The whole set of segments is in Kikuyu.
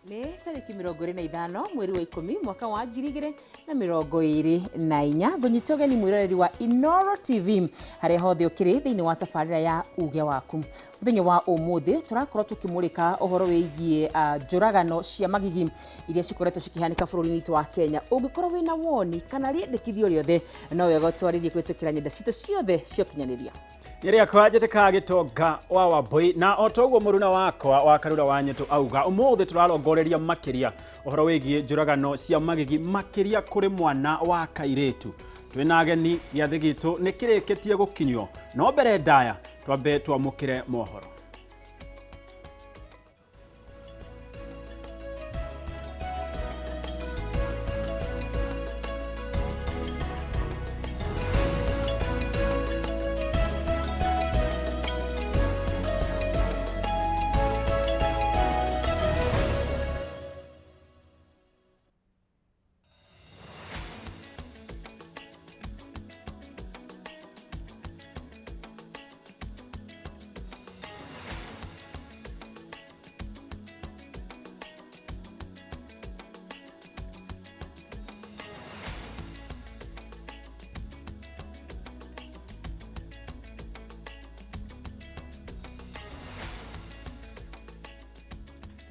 Nĩ tarĩki 25 mweri wa 10 mwaka wa 2024, ngũnyita ũgeni mwĩroreri wa Inooro TV harĩa hothe ũkĩrĩ thĩinĩ wa tabarĩra ya Uge Waku. Mũthenya wa ũmũthĩ tũrakorwo tũkĩmũrĩka ũhoro wĩgiĩ njũragano cia magigi iria cikoretwo cikĩhanĩka bũrũri-inĩ witũ wa Kenya. Ũngĩkorwo wĩna woni kana rĩendekithio rĩothe, no wega ũtwarĩrie kũhĩtũkĩra nyenda citũ ciothe cia ũkinyanĩria. Rĩakwa njĩtĩkaga Gĩtonga wa Wambũi, na o toguo mũruna wakwa wa Karura wa Nyetũ auga, ũmũthĩ tũrarongoreria makĩria ũhoro wĩgiĩ njũragano cia magigi, makĩria kũrĩ mwana wa kairĩtu. Twĩna ageni, gĩathĩ gitũ nĩ kĩrĩkĩtie gũkinywo, no mbere ndaya twambe twamũkĩre mohoro.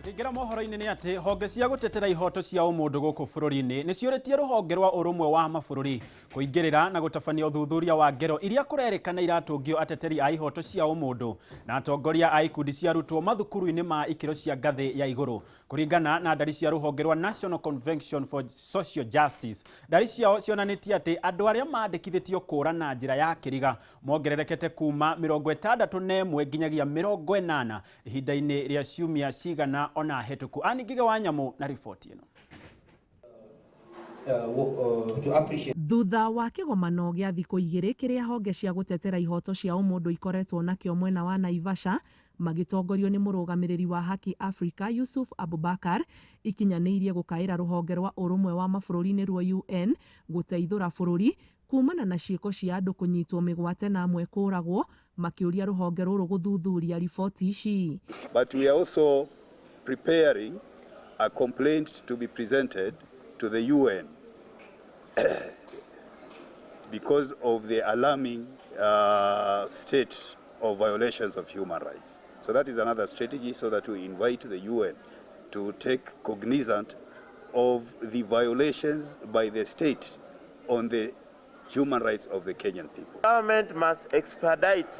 Tũkĩingĩra mohoro-inĩ nĩ atĩ honge cia gũtetera ihoto cia ũmũndũ gũkũ bũrũri-inĩ nĩ ciũrĩtie rũhonge rwa ũrũmwe wa mabũrũri kũingĩrĩra na gũtabania ũthuthuria wa ngero iria kũrerĩkana iratũngio ateteri a ihoto cia ũmũndũ na atongoria a ikundi cia arutwo mathukuru-inĩ ma ikĩro cia ngathĩ ya igũrũ. Kũringana na ndari cia rũhonge rwa National Convention for Social Justice, ndari ciao cionanĩtie atĩ andũ arĩa mandĩkithĩtio kũũra na njĩra ya kĩriga mongererekete kuma 61 nginyagia 80 ihinda-inĩ rĩa ciumia cigana ona hĩtũku. Ann Ngige wa Nyamũ na riboti ĩno. Thutha wa kĩgomano gĩa thikũ igĩrĩ kĩrĩa honge cia gũtetera ihoto cia ũmũndũ ikoretwo nakĩo mwena wa Naivasha magĩtongorio nĩ mũrũgamĩrĩri wa Haki Africa Yusuf Abubakar, ikinyanĩirie gũkaĩra rũhonge rwa ũrũmwe wa mabũrũri nĩruo UN gũteithũra bũrũri kumana na ciĩko cia andũ kũnyitwo mĩgwate na amwe kũragwo, makĩũria rũhonge rũrũ gũthuthuria riboti ici. But we are also preparing a complaint to be presented to the UN because of the alarming state of violations of human rights. So that is another strategy, so that we invite the UN to take cognizant of the violations by the state on the human rights of the Kenyan people. Government must expedite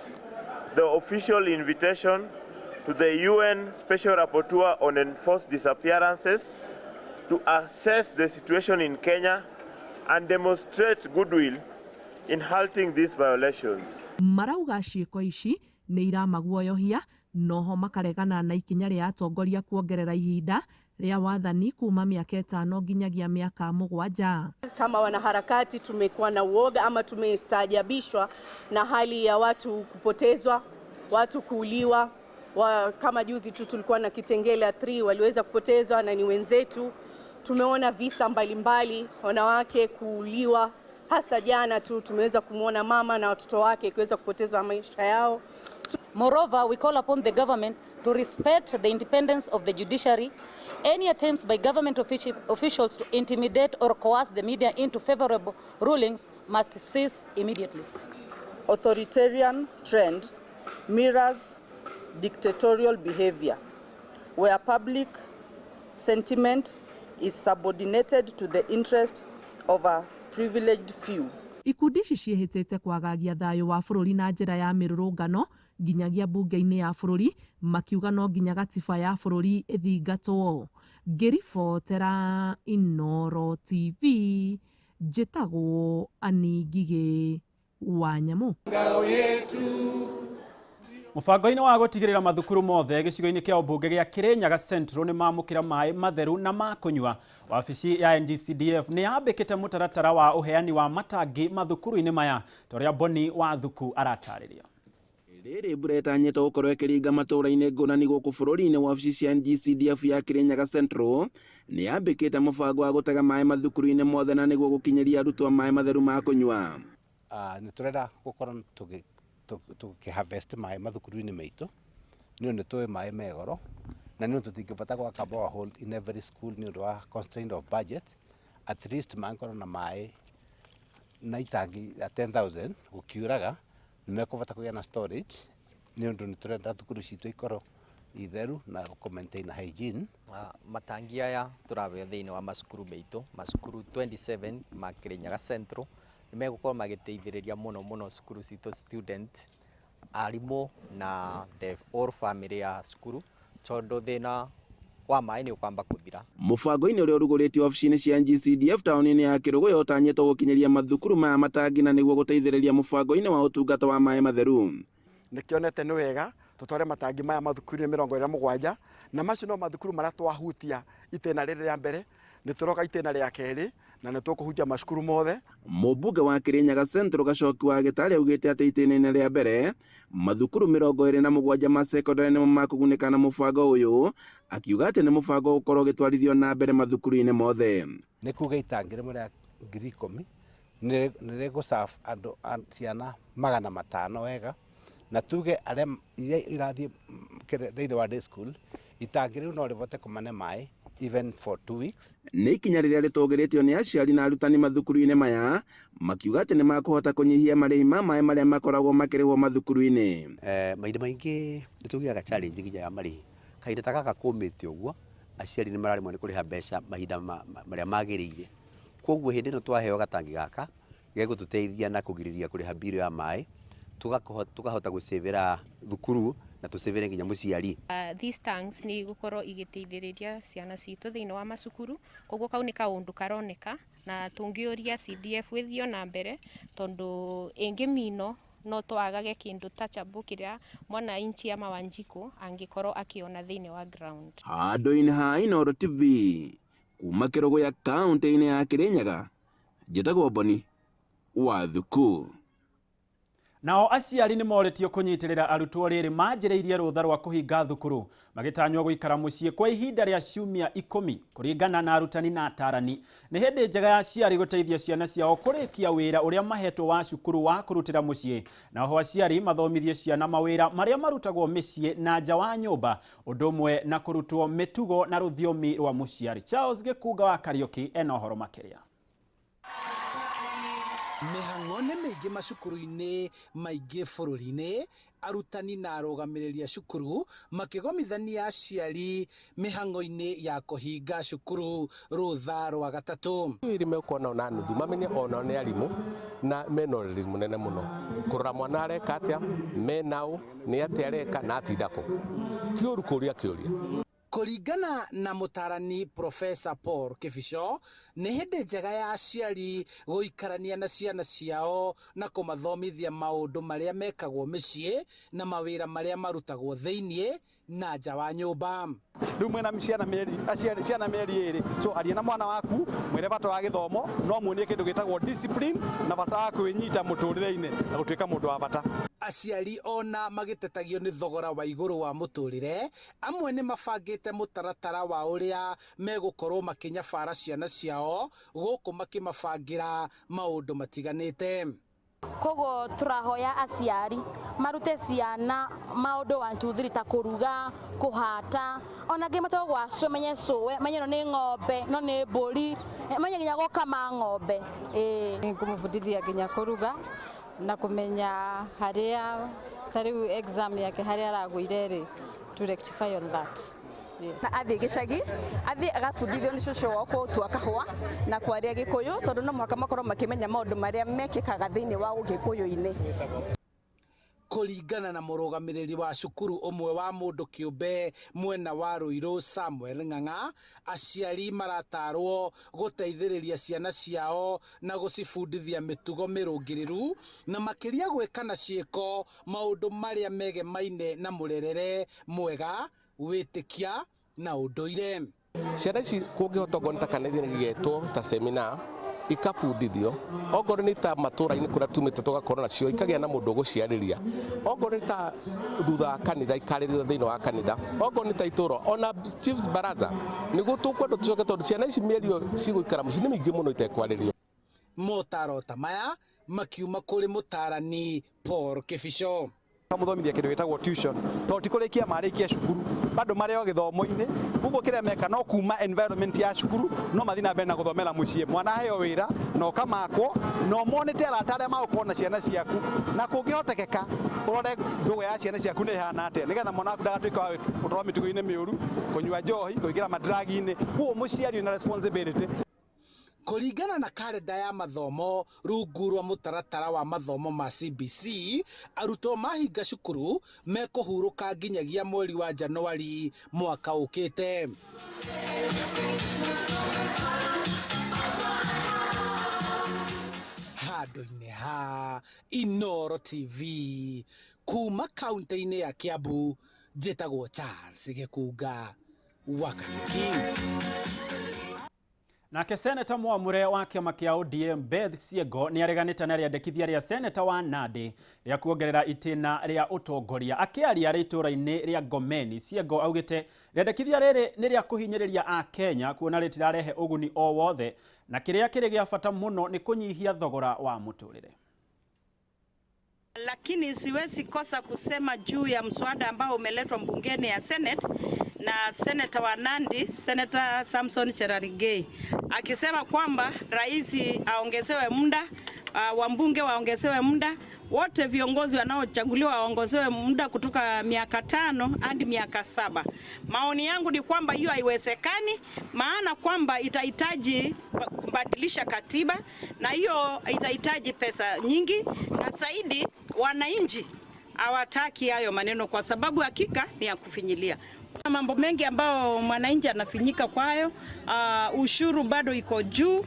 the official invitation to the UN Special Rapporteur on Enforced Disappearances to assess the situation in Kenya and demonstrate goodwill in halting these violations. Marauga ciĩko ici nĩ iramaguoyohia, noho makaregana na ikinya rĩa atongoria kuongerera ihinda rĩa wathani kuma mĩaka 5 nginyagia mĩaka 7. Kama wanaharakati tumekuwa na uoga ama tumestaajabishwa na hali ya watu kupotezwa, watu kuuliwa. Kama juzi tu tulikuwa na Kitengela 3 waliweza kupotezwa na ni wenzetu. Tumeona visa mbalimbali, wanawake kuuliwa, hasa jana tu tumeweza kumwona mama na watoto wake kuweza kupotezwa maisha yao. Moreover, we call upon the government to respect the independence of the judiciary. Any attempts by government officials to intimidate or coerce the media into favorable rulings must cease immediately. Authoritarian trend mirrors dictatorial behavior, where public sentiment is subordinated to the interest of a privileged few. Ikundi ici ciĩhĩtĩte kwagagia thayũ wa bũrũri na njĩra ya mĩrũrũngano nginyagia mbunge-inĩ ya bũrũri, makiuga no nginya gatiba ya bũrũri ĩthingatwo. Ngĩribotera Inooro TV, njĩtagwo Annie Ngigĩ wa Nyamũ. Mũbango-inĩ wa gũtigĩrĩra mathukuru mothe gĩcigo-inĩ kĩa ũmbunge gĩa Kirinyaga Central nĩ mamũkĩra maĩ matheru na ma kũnyua. Wabici ya NGCDF nĩ yambĩkĩte mũtaratara wa ũheani wa matangi mathukuru-inĩ maya, ta ũrĩa Boni wa Thuku aratarĩria. Rĩrĩ mbura ĩtanyĩtwo gũkorwo ĩkĩringa matũũra-inĩ ngũrani gũkũ bũrũri-inĩ, wabici cia NGCDF ya Kirinyaga Central nĩ yambĩkĩte mũbango wa gũtega maĩ mathukuru-inĩ mothe na nĩguo gũkinyĩria arutwo maĩ matheru ma kũnyua. Nĩ tũrenda gũkorwo tũkĩ harvest maĩ mathukuru-inĩ maitũ, nĩ ũndũ nĩ tũĩ maĩ me goro, Na nĩ ũndũ tũtingĩbota gwaka borehole in every school nĩ ũndũ wa constraint of budget, at least mangĩkorwo na maĩ na itangi ya 10,000 gũkiuraga nĩ mekũbota kũgĩa na storage, nĩ ũndũ nĩ tũrenda thukuru citũ ikorwo itheru na kũ maintain hygiene. Matangi aya tũraheo thĩinĩ wa macukuru maitũ, macukuru 27 ma Kirinyaga Central, nĩ megũkorwo magĩteithĩrĩria mũno mũno cukuru citũ, student, arimũ na the whole family ya cukuru, tondũ thĩna wa maĩ nĩ ũkwamba kũthira. Mũbango-inĩ ũrĩa ũrugũrĩtio wabici-inĩ cia NGCDF taũni-inĩ ya Kĩrũgũya ũtanyĩtwo gũkinyĩria mathukuru maya matangi na nĩguo gũteithĩrĩria mũbango-inĩ wa ũtungata wa maĩ matheru. Nĩkĩonete nĩ wega tũtware matangi maya mathukuru-inĩ 27, na macio no mathukuru marĩa twahutia itĩna rĩrĩ rĩa mbere. Nĩ tũroka itĩna rĩa kerĩ na nĩ tũkũhutia macukuru mothe. Mũmbunge wa Kirinyaga Central Gacoki wa Gĩtarĩ augĩte atĩ itĩna-inĩ rĩa mbere mathukuru 27 ma cekondarĩ nĩmo makũgunĩka na mũbango ũyũ, akiuga atĩ nĩ mũbango ũgũkorwo ũgĩtwarithio na mbere mathukuru-inĩ mothe. Nĩ kuga itangi rĩmwe rĩa 10,000 nĩ rĩgũ serve andũ ciana 500 wega, na tuge arĩa iria irathiĩ thĩinĩ wa day school, itangi rĩu no rĩvote kũmane maĩ even for 2 weeks. Nĩ ikinya rĩrĩa rĩtũgĩrĩtio nĩ aciari na arutani mathukuru-inĩ maya, makiuga atĩ nĩ makũhota kũnyihia marĩhi ma maĩ marĩa makoragwo makĩrĩhwo mathukuru-inĩ. Mahinda maingĩ nĩ tũgĩaga challenge nginya ya marĩhi. Kahinda ta gaka kũmĩte ũguo, aciari nĩ mararemwo nĩ kũrĩha mbeca mahinda marĩa magĩrĩire. Koguo hĩndĩ ĩno twaheo gatangi gaka gegũtũteithia na kũgirĩrĩria kũrĩha bill ya maĩ, tũkahota gũcĩvĩra thukuru na tũcĩvĩre nginya mũciari. These tanks nĩ igũkorwo igĩteithĩrĩria ciana citũ thĩinĩ wa macukuru, koguo kau nĩ kaũndũ karoneka na tũngĩũria CDF ĩthiĩ ona mbere, tondũ ĩngĩminwo no twagage kĩndũ touchable kĩrĩa mwananchi ama Wanjikũ angĩkorwo akĩona thĩinĩ wa ground. Handũ-inĩ ha Inooro TV kuma Kĩrũgũya kaũntĩ-inĩ ya Kĩrĩnyaga, njĩtagwo Boni wa Thuku. Nao aciari nĩ morĩtio kũnyitĩrĩra arutwo rĩrĩ manjĩrĩirie rũtha rwa kũhinga thukuru magĩtanywo gũikara mũciĩ kwa ihinda rĩa ciumia 10 kũringana na arutani na atarani. Nĩ hĩndĩ njega ya aciari gũteithia ciana ciao kũrĩkia wĩra ũrĩa mahetwo wa cukuru wa kũrutĩra mũciĩ, na oho aciari mathomithie ciana mawĩra marĩa marutagwo mĩciĩ na nja wa nyũmba, ũndũ ũmwe na kũrutwo mĩtugo na rũthiomi rwa mũciari. Charles Gĩkunga wa Kariũki ena ũhoro makĩria. Mĩhang'o nĩ mĩingĩ macukuru-inĩ maingĩ bũrũri-inĩ, arutani na arũgamĩrĩri a cukuru makĩgomithania aciari mĩhang'o-inĩ ya kũhinga cukuru rũtha rwa gatatũ. Ĩrĩ mekuona ona nuthu mamenye onao nĩ arimũ na mena ũreri mũnene mũno kũrora mwana areka atĩa, menao nĩ atĩa areka na atinda kũ. Ti ũru kũria kĩũria. Kũringana na mũtarani Professor Paul Kibicho, nĩ hĩndĩ njega ya aciari gũikarania na ciana ciao na kũmathomithia maũndũ marĩa mekagwo mĩciĩ na mawĩra marĩa marutagwo thĩiniĩ na nja wa nyũmba. Rĩu mwĩna ciana mĩeri, aciari ciana mĩeri ĩrĩ, so aria na mwana waku, mwĩre bata wa gĩthomo, no muonie kĩndũ gĩtagwo discipline na bata wa kwĩnyita mũtũrĩre-inĩ na gũtuĩka mũndũ wa bata. Aciari ona magĩtetagio nĩ thogora wa igũrũ wa mũtũrĩre, amwe nĩ mabangĩte mũtaratara wa ũrĩa megũkorwo makĩnyabara ciana ciao gũkũ makĩmabangĩra maũndũ matiganĩte. Koguo tũrahoya aciari marute ciana maũndũ 1 2 3 ta kũruga, kũhata, ona angĩ matwarwo gwa cũwe, menye cũwe, menye ĩno nĩ ng'ombe, ĩno nĩ mbũri, menye nginya gũkama ng'ombe. Nĩngũmũbundithia nginya kũruga na kũmenya harĩa ta rĩu exam yake harĩa aragũire rĩ, to rectify on that. Yes. Athiĩ gĩcagi, athiĩ agabundithio nĩ cũcũ wao gũtua kahũa na kwaria Gĩkũyũ, tondũ no mũhaka makorwo makĩmenya maũndũ marĩa mekĩkaga thĩinĩ wa ũgĩkũyũ-inĩ. Kũringana na mũrũgamĩrĩri wa cukuru ũmwe wa mũndũ kĩũmbe mwena wa Ruiru Samuel Ng'ang'a, aciari maratarwo gũteithĩrĩria ciana ciao na gũcibundithia mĩtugo mĩrũngĩrĩru na makĩria gwĩka na ciĩko maũndũ marĩa megemaine na mũrerere mwega, wĩtĩkia na ũndũire. Ciana ici kũngĩhota okorwo nĩ ta kanitha gĩgetwo ta seminar ikabundithio, okorwo nĩ ta matũra-inĩ kũrĩa tumĩte tũgakorwo nacio ikagĩa na mũndũ ũgũciarĩria, okorwo nĩ ta thutha wa kanitha ikarĩrio thĩinĩ wa kanitha, okorwo nĩ ta itũra ona chiefs baraza, nĩguo tũkwenda tũcoke, tondũ ciana ici mĩeri ĩyo cigũikara mũciĩ nĩ mĩingĩ mũno itekwarĩrio. Motaro ta maya makiuma kũrĩ mũtarani Paul Kibicho. Mũthomithia kĩndũ gĩtagwo tuition, tondũ ti kũrĩkia marĩkia cukuru, bado marĩ o gĩthomo-inĩ. Koguo kĩrĩa meka no kuma environment ya cukuru no mathiĩ na mbere na gũthomera mũciĩ. Mwana aheo wĩra na ũkamakwo na ũmonete arata arĩa magũkorwo na ciana ciaku, na kũngĩhotekeka ũrore ndũgũ ya ciana ciaku nĩ ĩhana atĩa, nĩgetha mwana waku ndagatuĩke wa gũtwarwo mĩtugo-inĩ mĩũru, kũnyua njohi, kũingĩra madragi-inĩ. Koguo mũciari wĩna responsibility. Kũringana na karenda ya mathomo rungu rwa mũtaratara wa mathomo ma CBC, arutwo mahinga cukuru mekũhurũka nginyagia mweri wa Januari mwaka ũkĩte. Handũ-inĩ ha Inooro TV kuma kaunti-inĩ ya Kiambu, njĩtagwo Charles Gĩkunga wa Kariuki. Nake seneta mwamure wa kĩama kĩa ODM Beth Siego nĩ areganĩte na rĩandĩkithia rĩa seneta wa Nandi rĩa kuongerera itĩna rĩa ũtongoria. Akĩaria arĩ itũũra-inĩ rĩa Ngomeni, Siego augĩte rĩandĩkithia rĩrĩ nĩ rĩa kũhinyĩrĩria Akenya kuona rĩtirarehe ũguni o wothe na kĩrĩa kĩrĩ gĩa bata mũno nĩ kũnyihia thogora wa mũtũrĩre. Lakini siwezi kosa kusema juu ya mswada ambao umeletwa bungeni ya Senate na seneta wa Nandi, Senator Samson Cherargei, akisema kwamba rais aongezewe muda, wabunge waongezewe muda, wote viongozi wanaochaguliwa waongezewe muda kutoka miaka 5 hadi miaka 7. Maoni yangu ni kwamba hiyo haiwezekani, maana kwamba itahitaji kubadilisha katiba na hiyo itahitaji pesa nyingi, na zaidi wananchi hawataki hayo maneno kwa sababu hakika ni ya kufinyilia. Kuna mambo mengi ambayo mwananchi anafinyika kwayo. Ushuru bado iko juu,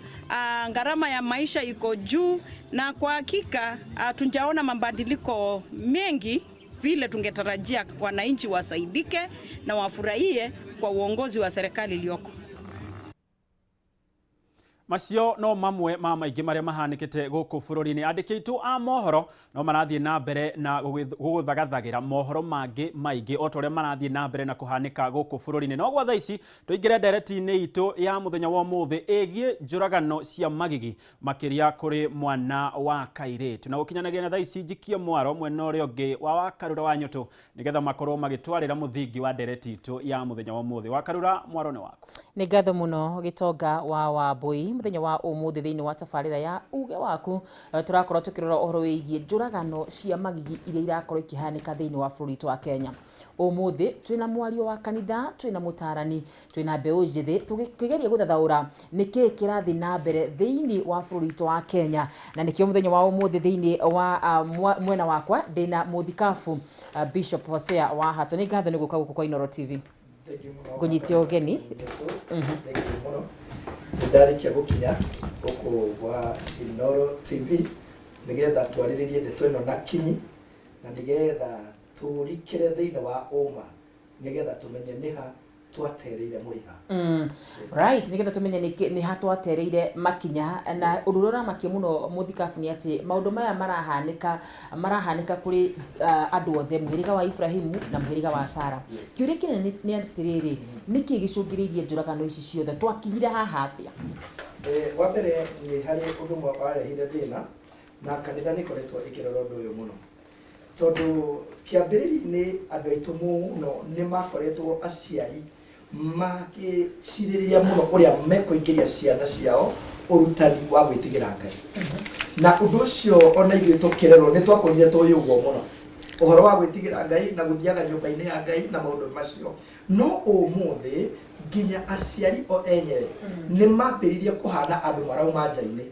gharama ya maisha iko juu, na kwa hakika hatujaona mabadiliko mengi vile tungetarajia wananchi wasaidike na wafurahie kwa uongozi wa serikali iliyoko. Macio no mamwe ma maingĩ marĩa mahanĩkĩte gũkũ bũrũri-inĩ. Andĩki aitũ a mohoro no marathiĩ na mbere na gũgũthagathagĩra mohoro mangĩ maingĩ o ta ũrĩa marathiĩ na mbere na kũhanĩka gũkũ bũrũri-inĩ. No gwa thaa ici tũingĩre ndereti-inĩ itũ ya mũthenya wa ũmũthĩ ĩgiĩ njũragano cia magigi makĩria kũrĩ mwana wa kairĩtu. Na gũkinyanĩria na thaa ici njikie mwaro mwena ũrĩa ũngĩ wa Wakarura wa Nyũtũ nĩgetha makorwo magĩtwarĩra mũthingi wa ndereti itũ ya mũthenya wa ũmũthĩ. Wakarura, mwaro nĩ waku. Nĩ ngatho mũno Gĩtonga wa Wambũi. Mũthenya wa ũmũthĩ thĩinĩ wa tabarĩra ya uge waku tũrakorwo tũkĩrora ũhoro wĩgiĩ njũragano cia magigi iria irakorwo ikĩhanĩka thĩinĩ wa bũrũri witũ wa Kenya. Ũmũthĩ twĩna mwario wa kanitha, twĩna mũtarani, twĩna mbeũ njĩthĩ, tũkĩgeria gũthathaũra nĩkĩĩ kĩrathiĩ na mbere thĩinĩ wa bũrũri witũ wa Kenya. Na nĩkĩo mũthenya wa ũmũthĩ thĩinĩ wa mwena wakwa ndĩna mũthikabu Bishop Hosea wa Hato. Nĩ ngatho nĩ gũka gũkũ kwa Inooro TV. Ngũnyitie ũgeni. Ndarĩkia gũkinya gũkũ gwa Inooro TV nĩgetha twarĩrĩrie ndeto ĩno na kinyi, na nĩgetha tũrikĩre thĩinĩ wa ũma, nĩgetha tũmenye nĩha twatereire mũrĩha. Right, nĩgetha tũmenye nĩ ha twatereire makinya. Na ũndũ ũrĩa ũramakia mũno mũthikabu nĩ atĩ maũndũ maya marahanĩka kũrĩ andũ othe, mũhĩrĩga wa Ibrahimu na mũhĩrĩga wa Sara. Kĩũria kĩnene nĩ atĩrĩrĩ, nĩkĩ gĩcũngĩrĩirie njũragano ici ciothe? Twakinyire haha atĩa? Wa mbere nĩ harĩ ũndũ ũmwe warehire thĩna, na kanitha nĩ ĩkoretwo ĩkĩrora ũndũ ũyũ mũno, tondũ kĩambĩrĩria-inĩ andũ aitũ mũno nĩ makoretwo aciari makĩcirĩria mũno ũrĩa mekũingĩria ciana ciao ũrutani wa gwĩtigĩra Ngai. Na ũndũ ũcio ona ithuĩ tũkĩrerwo nĩ twakorire tũĩ ũguo mũno, ũhoro wa gwĩtigĩra Ngai na gũthiaga nyũmba-inĩ ya Ngai na maũndũ macio. No ũmũthĩ nginya aciari o enyewe nĩ mambĩrĩirie kũhana andũ marauma nja-inĩ,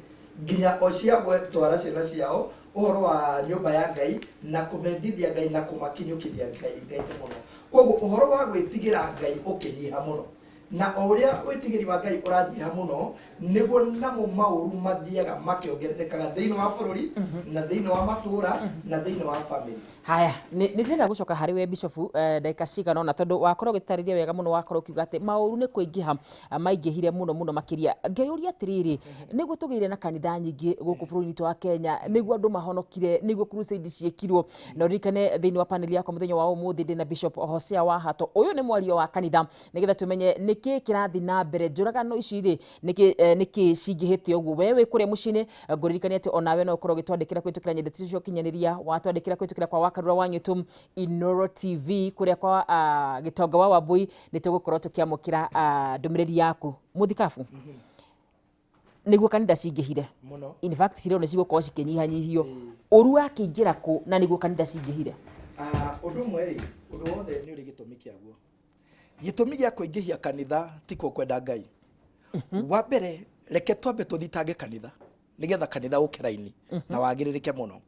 nginya o cia gwetwara ciana ciao ũhoro wa nyũmba ya Ngai na kũmendithia Ngai na kũmakinyũkithia Ngai mũno. Koguo ũhoro wa gwĩtigĩra Ngai ũkĩnyiha mũno, na o ũrĩa wĩtigĩri wa Ngai ũranyiha mũno nĩguo namo maũru mathiaga makĩongererekaga thĩinĩ wa bũrũri na thĩinĩ wa matũũra na thĩinĩ wa family. Haya, nĩ ndĩrenda gũcoka harĩ we Bishop ndagĩka cigana ũna, tondũ wakorwo ũgĩtarĩria wega mũno, wakorwo ũkiuga atĩ maũru nĩ kũingĩha maingĩhire mũno mũno makĩria. Ngeyũria atĩrĩrĩ, nĩguo tũgĩire na kanitha nyingĩ gũkũ bũrũri-inĩ witũ wa Kenya, nĩguo andũ mahonokire, nĩguo crusade ciĩkirwo. Na ũririkane thĩinĩ wa panel yakwa mũthenya wa ũmũthĩ ndĩna Bishop Hosea wa Hato. Ũyũ nĩ mwario wa kanitha, nĩgetha tũmenye nĩkĩ Nĩkĩ kĩrathiĩ na mbere? Njũragano ici rĩ, nĩkĩ nĩkĩ cingĩhĩte ũguo? We wĩ kũrĩa mũciĩ-inĩ, ngũririkania atĩ onawe no ũkorwo ũgĩtwandĩkĩra kũhĩtũkĩra nyenda citũ cia ũkinyanĩria. Watwandĩkĩra kũhĩtũkĩra kwa Wakarura wa Nyũtũ, Inooro TV, kũrĩa kwa Gĩtonga wa Wambũi, nĩ tũgũkorwo tũkĩamũkĩra ndũmĩrĩri yaku. Mũthikabu, nĩguo kanitha cingĩhire. Mũno. In fact, cirĩo nĩ cigũkorwo cikĩnyihanyihio. Ũru wakĩingĩra kũ na nĩguo kanitha cingĩhire? Ũndũ ũmwe rĩ, ũndũ wothe nĩ ũrĩ gĩtũmi kĩaguo. Gĩtũmi gĩa kũingĩhia kanitha tikuo kwenda Ngai. Wa mbere, reke twambe tũthitange kanitha nĩgetha kanitha ũke raini na wagĩrĩrĩke mũno.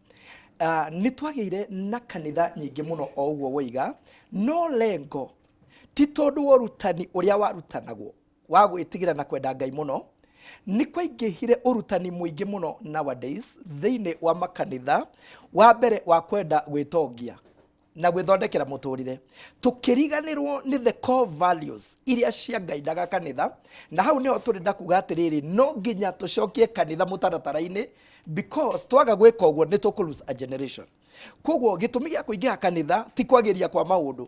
Nĩ twagĩire na kanitha nyingĩ mũno o ũguo woiga, no lengo ti tondũ wa ũrutani ũrĩa warutanagwo wa gwĩtigĩra na kwenda Ngai mũno, nĩ kwaingĩhire ũrutani mũingĩ mũno nowadays thĩinĩ wa makanitha, wa mbere wa kwenda gwĩtongia na gwĩthondekera mũtũrĩre, tũkĩriganĩrwo nĩ the core values iria ciangaindaga kanitha. Na hau nĩho tũrenda kuga atĩrĩrĩ, no nginya tũcokie kanitha mũtaratara-inĩ, because twaga gwĩka ũguo nĩ tũkũ lose a generation. Koguo gĩtũmi gĩa kũingĩha kanitha ti kwagĩria kwa maũndũ,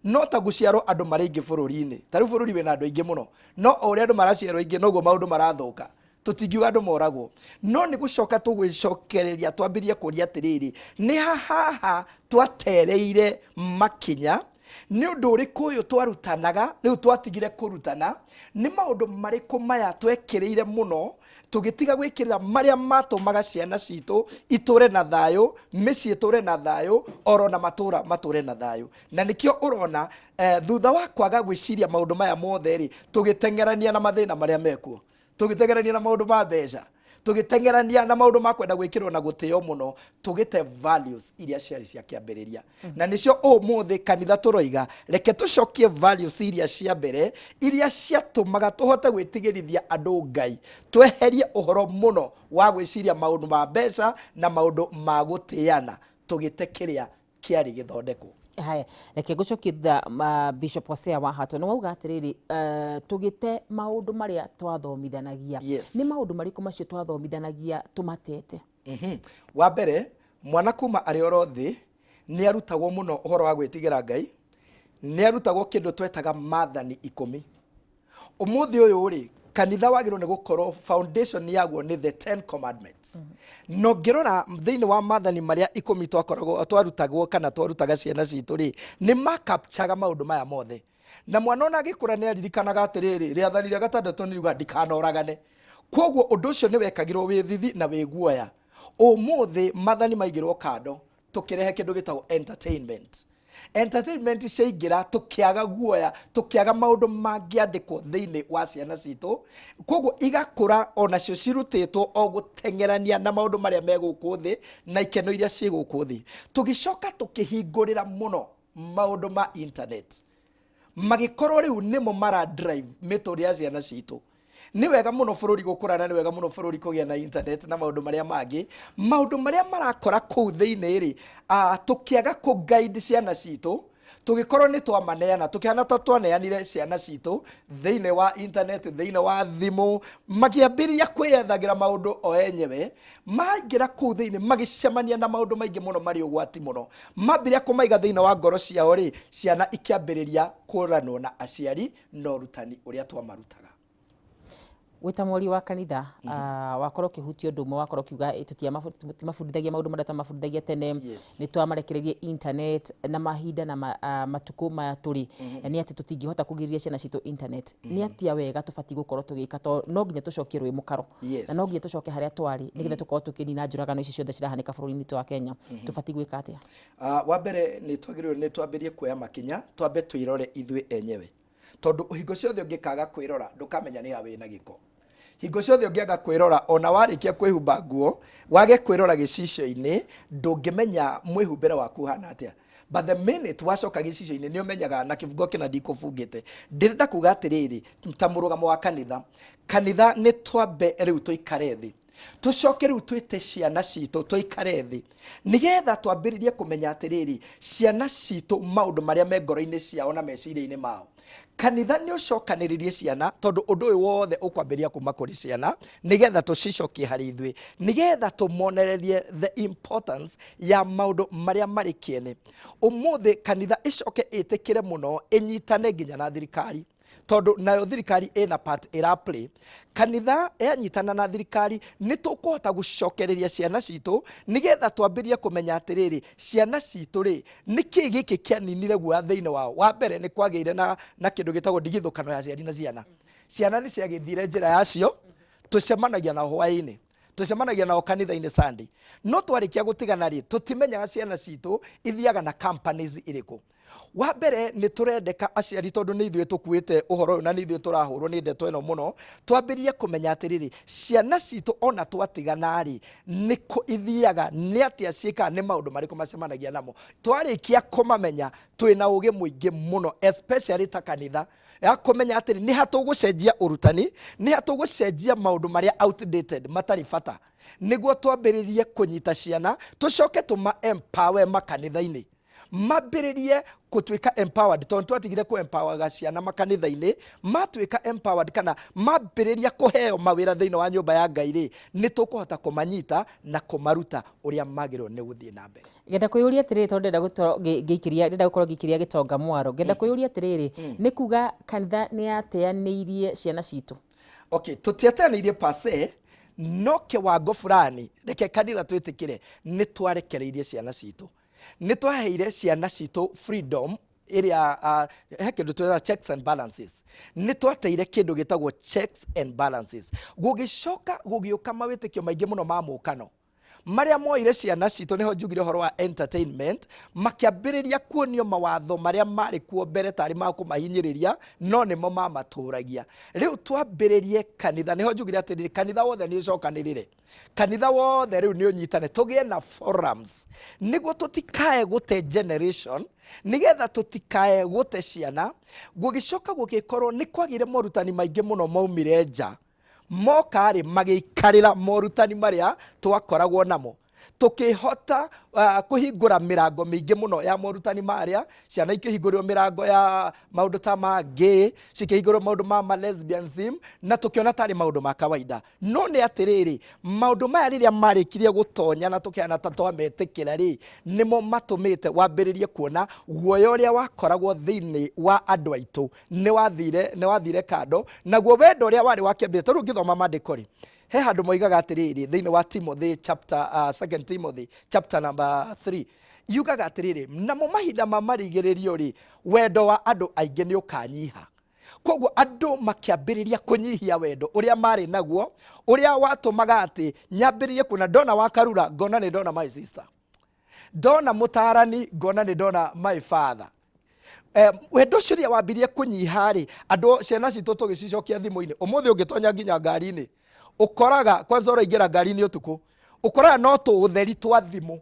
no ta gũciarwo andũ marĩ aingĩ bũrũri-inĩ. Ta rĩu bũrũri wĩna andũ aingĩ mũno, no o ũrĩa andũ maraciarwo aingĩ noguo maũndũ marathũka. Tũtingiuga andũ moragwo, no nĩ gũcoka tũgwĩcokereria twambĩrĩrie kũria atĩrĩrĩ, nĩ ha haha twatereire makinya? Nĩ ũndũ ũrĩkũ ũyũ twarutanaga rĩu twatigire kũrutana? Nĩ maũndũ marĩkũ maya twekĩrĩire mũno tũgĩtiga gwĩkĩrĩra marĩa matũmaga ciana citũ itũre na thayũ, mĩciĩ ĩtũre na thayũ, oro na matũra matũre na thayũ? Na nĩkĩo ũrona thutha wa kwaga gwĩciria maũndũ maya mothe rĩ, tũgĩteng'erania na mathĩna marĩa mekuo, tũgĩteng'erania na maũndũ ma mbeca, tũgĩteng'erania na maũndũ ma kwenda gwĩkĩrwo na gũtĩo mũno, tũgĩte values iria ciarĩ cia kĩambĩrĩria. Na nĩcio ũmũthĩ kanitha tũroiga reke tũcokie values iria cia mbere, iria ciatũmaga tũhote gwĩtigĩrithia andũ Ngai, tweherie ũhoro mũno wa gwĩciria maũndũ ma mbeca na maũndũ ma gũtĩana, tũgĩte kĩrĩa kĩarĩ gĩthondekwo. Haya, reke ngũcokie thutha. Bishop Hosea wa Hato, nĩ wauga atĩrĩrĩ, tũgĩte maũndũ marĩa twathomithanagia. Yes. Nĩ maũndũ marĩkũ macio twathomithanagia tũmatete? Wa mbere, mwana kuma arĩ oro thĩ nĩ arutagwo mũno ũhoro wa gwĩtigĩra Ngai, nĩ arutagwo kĩndũ twetaga maathani 10. Ũmũthĩ ũyũ rĩ, kanitha wagĩrĩirwo nĩ gũkorwo foundation yaguo nĩ the 10 commandments. Na ũngĩrora thĩinĩ wa maathani marĩa 10 twakoragwo twarutagwo kana twarutaga ciana citũ rĩ, nĩ makapchaga maũndũ maya mothe. Na mwana ona agĩkũra nĩ aririkanaga atĩrĩrĩ, rĩathani rĩa gatandatũ nĩ riuga ndikanoragane. Koguo ũndũ ũcio nĩ wekagĩrwo wĩ thithi na wĩ guoya. Ũmũthĩ maathani maigĩrwo kando, tũkĩrehe kĩndũ gĩtagwo entertainment. Entertainment ciaingĩra, tũkĩaga guoya, tũkĩaga maũndũ mangĩandĩkwo thĩinĩ wa ciana citũ. Koguo igakũra onacio cirutĩtwo o gũteng'erania na maũndũ marĩa me gũkũ thĩ na ikeno iria ciĩ gũkũ thĩ. Tũgĩcoka tũkĩhingũrĩra mũno maũndũ ma internet, magĩkorwo rĩu nĩmo mara drive mĩtũrĩre ya ciana citũ. Nĩ wega mũno bũrũri gũkũra na nĩ wega mũno bũrũri kũgĩa na internet na maũndũ marĩa mangĩ. Maũndũ marĩa marakora kũu thĩinĩ rĩ, tũkĩaga kũ guide ciana citũ, tũgĩkorwo nĩ twamaneana, tũkĩhana ta twaneanire ciana citũ thĩinĩ wa internet, thĩinĩ wa thimũ, makĩambĩrĩria kwĩyethagĩra maũndũ o enyewe. Maingĩra kũu thĩinĩ magĩcemania na maũndũ maingĩ mũno marĩ ũgwati mũno. Mambĩrĩria kũmaiga thĩinĩ wa ngoro ciao rĩ, ciana ikĩambĩrĩria kũranwo na aciari na ũrutani ũrĩa twamarutaga. Wĩta mwaria wa kanitha, wakorwo ũkĩhutia ũndũ ũmwe, wakorwo ũkiuga tũtimabundithagia maũndũ marĩa twamabundithagia tene, nĩ twamarekereirie internet na mahinda na matukũ maya tũrĩ, nĩ atĩ tũtingĩhota kũgirĩrĩria ciana citũ internet. Nĩ atĩa wega tũbatiĩ gũkorwo tũgĩka? Tondũ no nginya tũcokie rũĩ mũkaro, na no nginya tũcoke harĩa twarĩ nĩgetha tũkorwo tũkĩnina njũragano ici ciothe cirahanĩka bũrũri-inĩ witũ wa Kenya. Tũbatiĩ gwĩka atĩa? Wa mbere nĩ twagĩrĩirwo nĩ twambĩrĩrie kuoya makinya, twambe twĩrore ithuĩ enyewe, tondũ hingo ciothe ũngĩkaga kwĩrora ndũkamenya nĩ ha wĩna gĩko. Hingo ciothe ũngĩaga kwĩrora, ona warĩkia kwĩhumba nguo wage kwĩrora gĩcicio-inĩ, ndũngĩmenya mwĩhumbĩre waku ũhana atĩa. But the minute wacoka gĩcicio-inĩ nĩ ũmenyaga na kĩbungo kĩna ndikũbungĩte. Ndĩrenda kuga atĩrĩrĩ, ta mũrũgamo wa kanitha, kanitha nĩ twambe rĩu tũikare thĩ, tũcoke rĩu twĩte ciana citũ tũikare thĩ, nĩgetha twambĩrĩrie kũmenya atĩrĩrĩ, ciana citũ maũndũ marĩa me ngoro-inĩ ciao na meciria-inĩ mao. Kanitha nĩ ũcokanĩrĩrie ciana, tondũ ũndũ ũyũ wothe ũkwambĩrĩria kuma kũrĩ ciana, nĩgetha tũcicokie harĩ ithuĩ, nĩgetha tũmonererie the importance ya maũndũ marĩa marĩ kĩene. Ũmũthĩ kanitha ĩcoke ĩtĩkĩre mũno ĩnyitane nginya na thirikari. Tondũ nayo thirikari ĩna part ĩra play. Kanitha yanyitana na thirikari nĩ tũkũhota gũcokereria ciana citũ nĩgetha twambĩrĩrie kũmenya atĩrĩrĩ, ciana citũ rĩ, nĩkĩ gĩkĩ kĩaninire guoya thĩinĩ wao. Wa mbere nĩ kwagĩire na, na kĩndũ gĩtagwo ndigithũkano ya aciari na ciana. Ciana nĩ ciagĩthire njĩra yacio, tũcemanagia nao hwaĩ-inĩ, tũcemanagia nao kanitha-inĩ Sunday, no twarĩkia gũtigana rĩ, tũtimenyaga ciana citũ ithiaga na companies irĩkũ. Wa mbere nĩ tũrendeka aciari, tondũ nĩ ithuĩ tũkuĩte ũhoro ũyũ na nĩ ithuĩ tũrahũrwo nĩ ndeto ĩno mũno, twambĩrĩrie kũmenya atĩrĩrĩ, ciana citũ ona twatigana rĩ, nĩ kũ ithiaga, nĩ atĩa ciĩkaga, nĩ maũndũ marĩkũ macemanagia namo. Twarĩkia kũmamenya twĩna ũgĩ mũingĩ mũno, especially ta kanitha, ya kũmenya atĩrĩ, nĩ ha tũgũcenjia ũrutani, nĩ ha tũgũcenjia maũndũ marĩa outdated matarĩ bata, nĩguo twambĩrĩrie kũnyita ciana, tũcoke tũma empower makanitha-inĩ, mambĩrĩrie gũtuĩka empowered, tondũ twatigire kũ empower ciana makanitha-inĩ. Matuĩka empowered kana mambĩrĩria kũheo mawĩra thĩinĩ wa nyũmba ya Ngai rĩ, nĩ tũkũhota kũmanyita na kũmaruta ũrĩa magĩrĩirwo nĩ gũthiĩ na mbere. Ngenda kwĩyũria atĩrĩrĩ, tondũ ndĩrenda gũkorwo ngĩikĩria, ndĩrenda gũkorwo ngĩikĩria gĩtonga mwaro, ngenda kwĩyũria atĩrĩrĩ, nĩ kuga kanitha nĩ yateanĩirie ciana citũ? Okay, tũtiateanĩirie per se, no kĩwango fulani, reke kanitha twĩtĩkĩre nĩ twarekereirie ciana citũ, nĩ twaheire ciana citũ freedom ĩrĩa he kĩndũ twĩtaga checks and balances. Nĩ twateire kĩndũ gĩtagwo checks and balances. Gũgĩcoka gũgĩũka mawĩtĩkio maingĩ mũno ma mũkano marĩa moire ciana citũ, nĩho njugire ũhoro wa entertainment, makĩambĩrĩria kuonio mawatho marĩa marĩ kuo mbere tarĩ ma kũmahinyĩrĩria, no nĩmo mamatũragia. Rĩu twambĩrĩrie kanitha, nĩho njugire atĩrĩrĩ, kanitha wothe nĩ ũcokanĩrĩre, kanitha wothe rĩu nĩ ũnyitane, tũgĩe na forums nĩguo tũtikae gũte generation, nĩgetha tũtikae gũte ciana. Gũgĩcoka gũgĩkorwo nĩ kwagĩire morutani maingĩ mũno maumire nja, moka rĩ, magĩikarĩra morutani marĩa twakoragwo namo, tũkĩhota kũhingũra mĩrango mĩingĩ mũno ya morutani marĩa. Ciana ikĩhingũrĩrwo mĩrango ya maũndũ ta ma gay, cikĩhingũrĩrwo maũndũ ma lesbianism, na tũkĩona tarĩ maũndũ ma kawaida. No nĩ atĩrĩrĩ, maũndũ maya rĩrĩa marĩkirie gũtonya na tũkĩhana ta twametĩkĩra rĩ, nĩmo matũmĩte wambĩrĩrie kuona guoya ũrĩa wakoragwo thĩinĩ wa andũ aitũ nĩ wathire kando, naguo wendo ũrĩa warĩ wa kĩambĩrĩria. Tondũ ũngĩthoma maandĩko rĩ, he handũ moigaga atĩrĩrĩ, thĩinĩ wa Timothy chapter, second Timothy chapter number 3, yugaga atĩrĩrĩ, namo mahinda ma marigĩrĩrio rĩ, wendo wa andũ aingĩ nĩ ũkanyiha. Koguo andũ makĩambĩrĩria kũnyihia wendo ũrĩa marĩ naguo, ũrĩa watũmaga atĩ nyambĩrĩrie kuona ndona wa Karura ngona nĩ ndona my sister, ndona mũtarani ngona nĩ ndona my father. Wendo ũcio rĩrĩa wambirie kũnyiha rĩ, andũ ciana citũ tũgĩcicokia thimũ-inĩ. Ũmũthĩ ũngĩtonya nginya ngari-inĩ, ũkoraga kwanza ũraingĩra ngari-inĩ ũtukũ, ũkoraga no tũũtheri twa thimũ.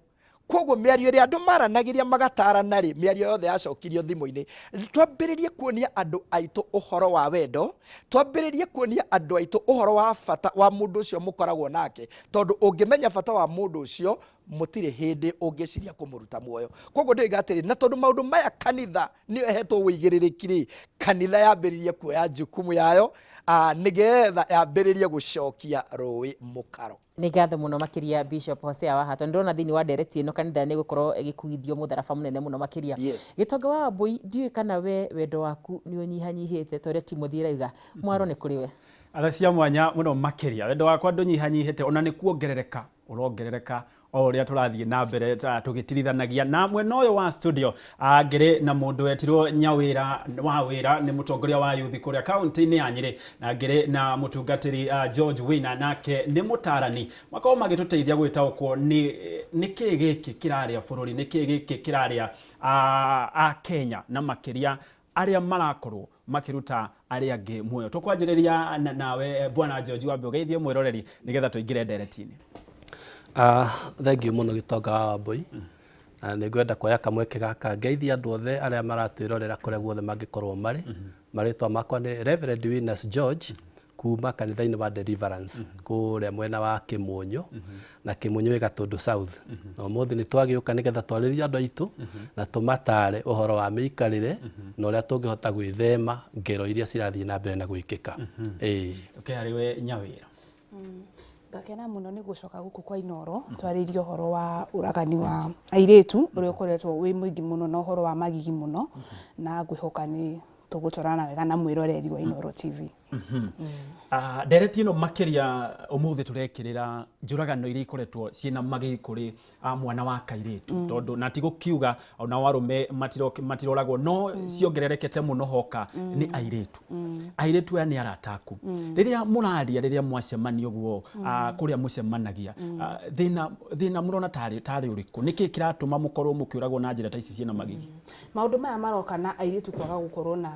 Koguo mĩario ĩrĩa andũ maranagĩria magatarana rĩ, mĩario yothe yacokirio thimũ-inĩ. Twambĩrĩrie kuonia andũ aitũ ũhoro wa wendo, twambĩrĩrie kuonia andũ aitũ ũhoro wa bata wa mũndũ ũcio mũkoragwo nake, tondũ ũngĩmenya bata wa mũndũ ũcio, mũtirĩ hĩndĩ ũngĩciria kũmũruta muoyo. Koguo ndĩroiga atĩrĩ, na tondũ maũndũ maya kanitha nĩyo ĩhetwo ũigĩrĩrĩki rĩ, kanitha yambĩrĩrie kuoya jukumu yayo, nĩgetha yambĩrĩrie gũcokia rũĩ mũkaro. Nĩ ngatho mũno makĩria Bishop Hosea Wahato. Nĩ ndĩrona thĩinĩ wa ndereti ĩno kanitha nĩ gũkorwo ĩgĩkuithio mũtharaba mũnene mũno makĩria. Gĩtonga wa Wambũi, ndiũĩ kana we wendo waku nĩ ũnyihanyihĩte ta ũrĩa Timothy ĩrauga. Mwaro nĩ kũrĩ we. Atha cia mwanya mũno makĩria. Wendo wakwa ndũnyihanyihĩte, ona nĩ kuongerereka ũrongerereka o ũrĩa tũrathiĩ na mbere tũgĩtirithanagia. Na mwena ũyũ wa studio, ngĩrĩ na mũndũ wetirwo Nyawĩra wa Wĩra, nĩ mũtongoria wa yuthi kũrĩa kaunti-inĩ ya Nyĩrĩ, na ngĩrĩ na mũtungatĩri George Wina, nake nĩ mũtarani. Makorwo magĩtũteithia gwĩtaũkwo nĩ nĩkĩ gĩkĩ kĩrarĩa bũrũri, nĩkĩ gĩkĩ kĩrarĩa a Kenya, na makĩria arĩa marakorwo makĩruta arĩa angĩ muoyo. Tũkwanjĩrĩria nawe Bwana George, wambe ũgeithie mwĩroreri nĩgetha tũingĩre ndereti-inĩ. Thengiũ mũno Gĩtonga wa Wambũi. Na nĩ ngwenda kuoya kamweke gaka ngeithie andũ othe arĩa maratwĩrorera kũrĩa guothe mangĩkorwo marĩ. Marĩtwa makwa nĩ Reverend Winners George kuma kanitha-inĩ wa Deliverance kũrĩa mwena wa Kĩmũnyũ, na Kĩmũnyũ ĩ Gatũndũ South. Na ũmũthĩ nĩ twagĩũka nĩgetha twarĩrie andũ aitũ na tũmatare ũhoro wa mĩikarĩre na ũrĩa tũngĩhota gwĩthema ngero iria cirathiĩ na mbere na gwĩkĩka. Ĩĩ. Okay, harĩ we Nyawĩra. Ngakena mũno nĩ gũcoka gũkũ kwa Inooro twarĩrie ũhoro wa ũragani wa airĩtu ũrĩa ũkoretwo wĩ mũingĩ mũno na ũhoro wa magigi mũno, na ngwĩhoka nĩ Tũgũtwarana wega na mwĩroreri wa Inooro TV. Ah, ndereti ĩno makĩria ũmũthĩ tũrekĩrĩra njũragano iria ikoretwo ciĩna magigi kũrĩ mwana wa kairĩtu. Tondũ na ti gũkiuga onao arũme matiroragwo no ciongererekete mũno hoka nĩ airĩtu. Airĩtu aya nĩ arata aku. Rĩrĩa mũraria, rĩrĩa mwacemania ũguo kũrĩa mũcemanagia, thĩna thĩna mũrona tarĩ tarĩ ũrĩkũ? Nĩkĩ kĩratũma mũkorwo mũkĩũragwo na njĩra ta ici ciĩna magigi? Maũndũ maya maroka na airĩtu kwaga gũkorwo na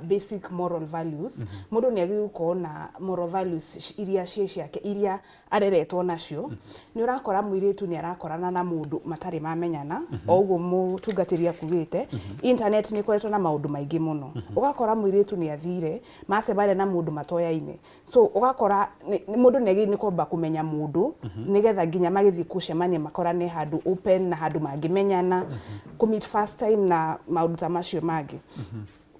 basic moral values. Mũndũ nĩ agĩrĩirwo gũkorwo na moral values iria ciĩ ciake, iria areretwo nacio. Nĩ ũrakora mũirĩtu nĩ arakorana na mũndũ matarĩ mamenyana, o ũguo mũtungatĩri akugĩte, internet nĩ ĩkoretwo na maũndũ maingĩ mũno. Ũgakora mũirĩtu nĩ athire, macemania na mũndũ matoyaine. So ũgakora mũndũ nĩ agĩrĩirwo nĩ kwamba kũmenya mũndũ, nĩgetha nginya magĩthiĩ gũcemania makorane handũ open na handũ mangĩmenyana, kũ meet first time na maũndũ ta macio mangĩ.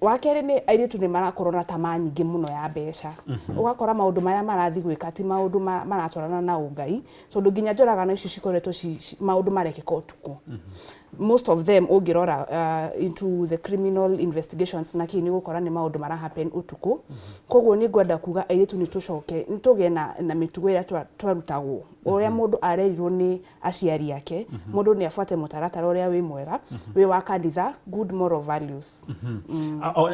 Wa kerĩ nĩ airĩtu nĩ marakorwo na tamaa nyingĩ mũno ya mbeca. Ũgakora maũndũ marĩa marathiĩ gwĩka ti maũndũ maratwarana na ũngai, tondũ nginya njũragano icio cikoretwo maũndũ marekĩka ũtukũ. Most of them ũngĩrora into the criminal investigations na kĩ, nĩ ũgũkora nĩ maũndũ mara happen ũtukũ. Koguo nĩ ngwenda kuga airĩtu nĩ tũcoke nĩ tũgĩe na mĩtugo ĩrĩa twarutagwo, ũrĩa mũndũ arerirwo nĩ aciari ake. Mũndũ nĩ abuate mũtaratara ũrĩa wĩ mwega, wĩ wa kanitha, good moral values.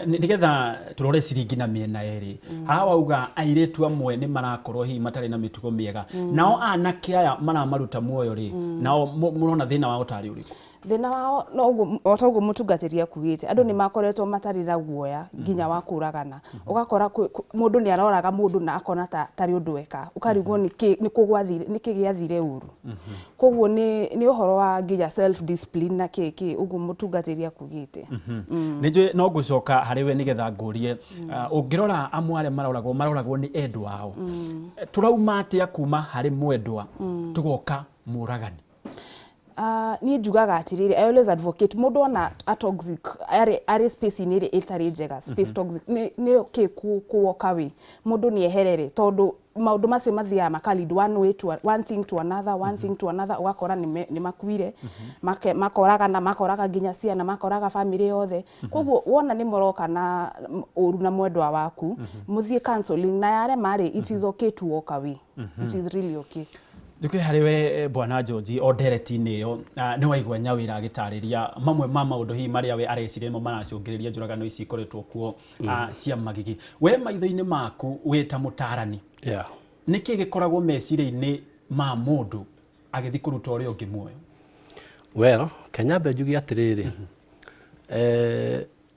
Nĩgetha tũrore ciringi na mĩena ĩrĩ, haha wauga airĩtu amwe nĩ marakorwo hihi matarĩ na mĩtugo mĩega, nao anake aya maramaruta muoyo rĩ, nao mũrona thĩna wao tarĩ ũrĩkũ? Thĩna wao no ũguo, o ta ũguo mũtungatĩri akugĩte, andũ nĩ makoretwo matarĩ na guoya nginya wa kũragana. Ũgakora mũndũ nĩ aroraga mũndũ na akona tarĩ ũndũ eka, ũkarigwo nĩkĩ nĩkũ gwathire, nĩkĩ gĩathire ũru. Koguo nĩ ũhoro wa nginya self discipline na kĩ kĩ ũguo mũtungatĩri akugĩte. Nĩ njũĩ no ngũcoka harĩ we nĩgetha ngũrie, ũngĩrora amwe arĩa maroragwo maroragwo nĩ endwa ao, tũrauma atĩa kuma harĩ mwendwa tũgoka mũragani? Niĩ njugaga atĩrĩrĩ, I always advocate mũndũ ona a toxic arĩ space-inĩ ĩrĩa ĩtarĩ njega, space toxic, nĩ okay ku walk away, mũndũ nĩ eherere, tondũ maũndũ macio mathiaga maka lead one way to one thing to another, one thing to another, ũgakora nĩ makuire, makoragana, makoraga nginya ciana, makoraga family yothe. Koguo wona nĩ mũroka na ũru na mwendwa waku, mũthiĩ counseling, na yarema rĩ, it is okay to walk away. It is really okay. Njuke harĩ we Bwana George, o ndereti-inĩ ĩyo nĩ waigua Nyawĩra agĩtarĩria mamwe ma maũndũ hihi marĩa we areciria nĩmo maracũngĩrĩria njũragano ici ikoretwo kuo cia magigi. We maitho-inĩ maku wĩ ta mũtarani, nĩkĩ gĩkoragwo meciria-inĩ ma mũndũ agĩthiĩ kũruta ũrĩa ũngĩ muoyo? Well, ke nyambe njuge atĩrĩrĩ,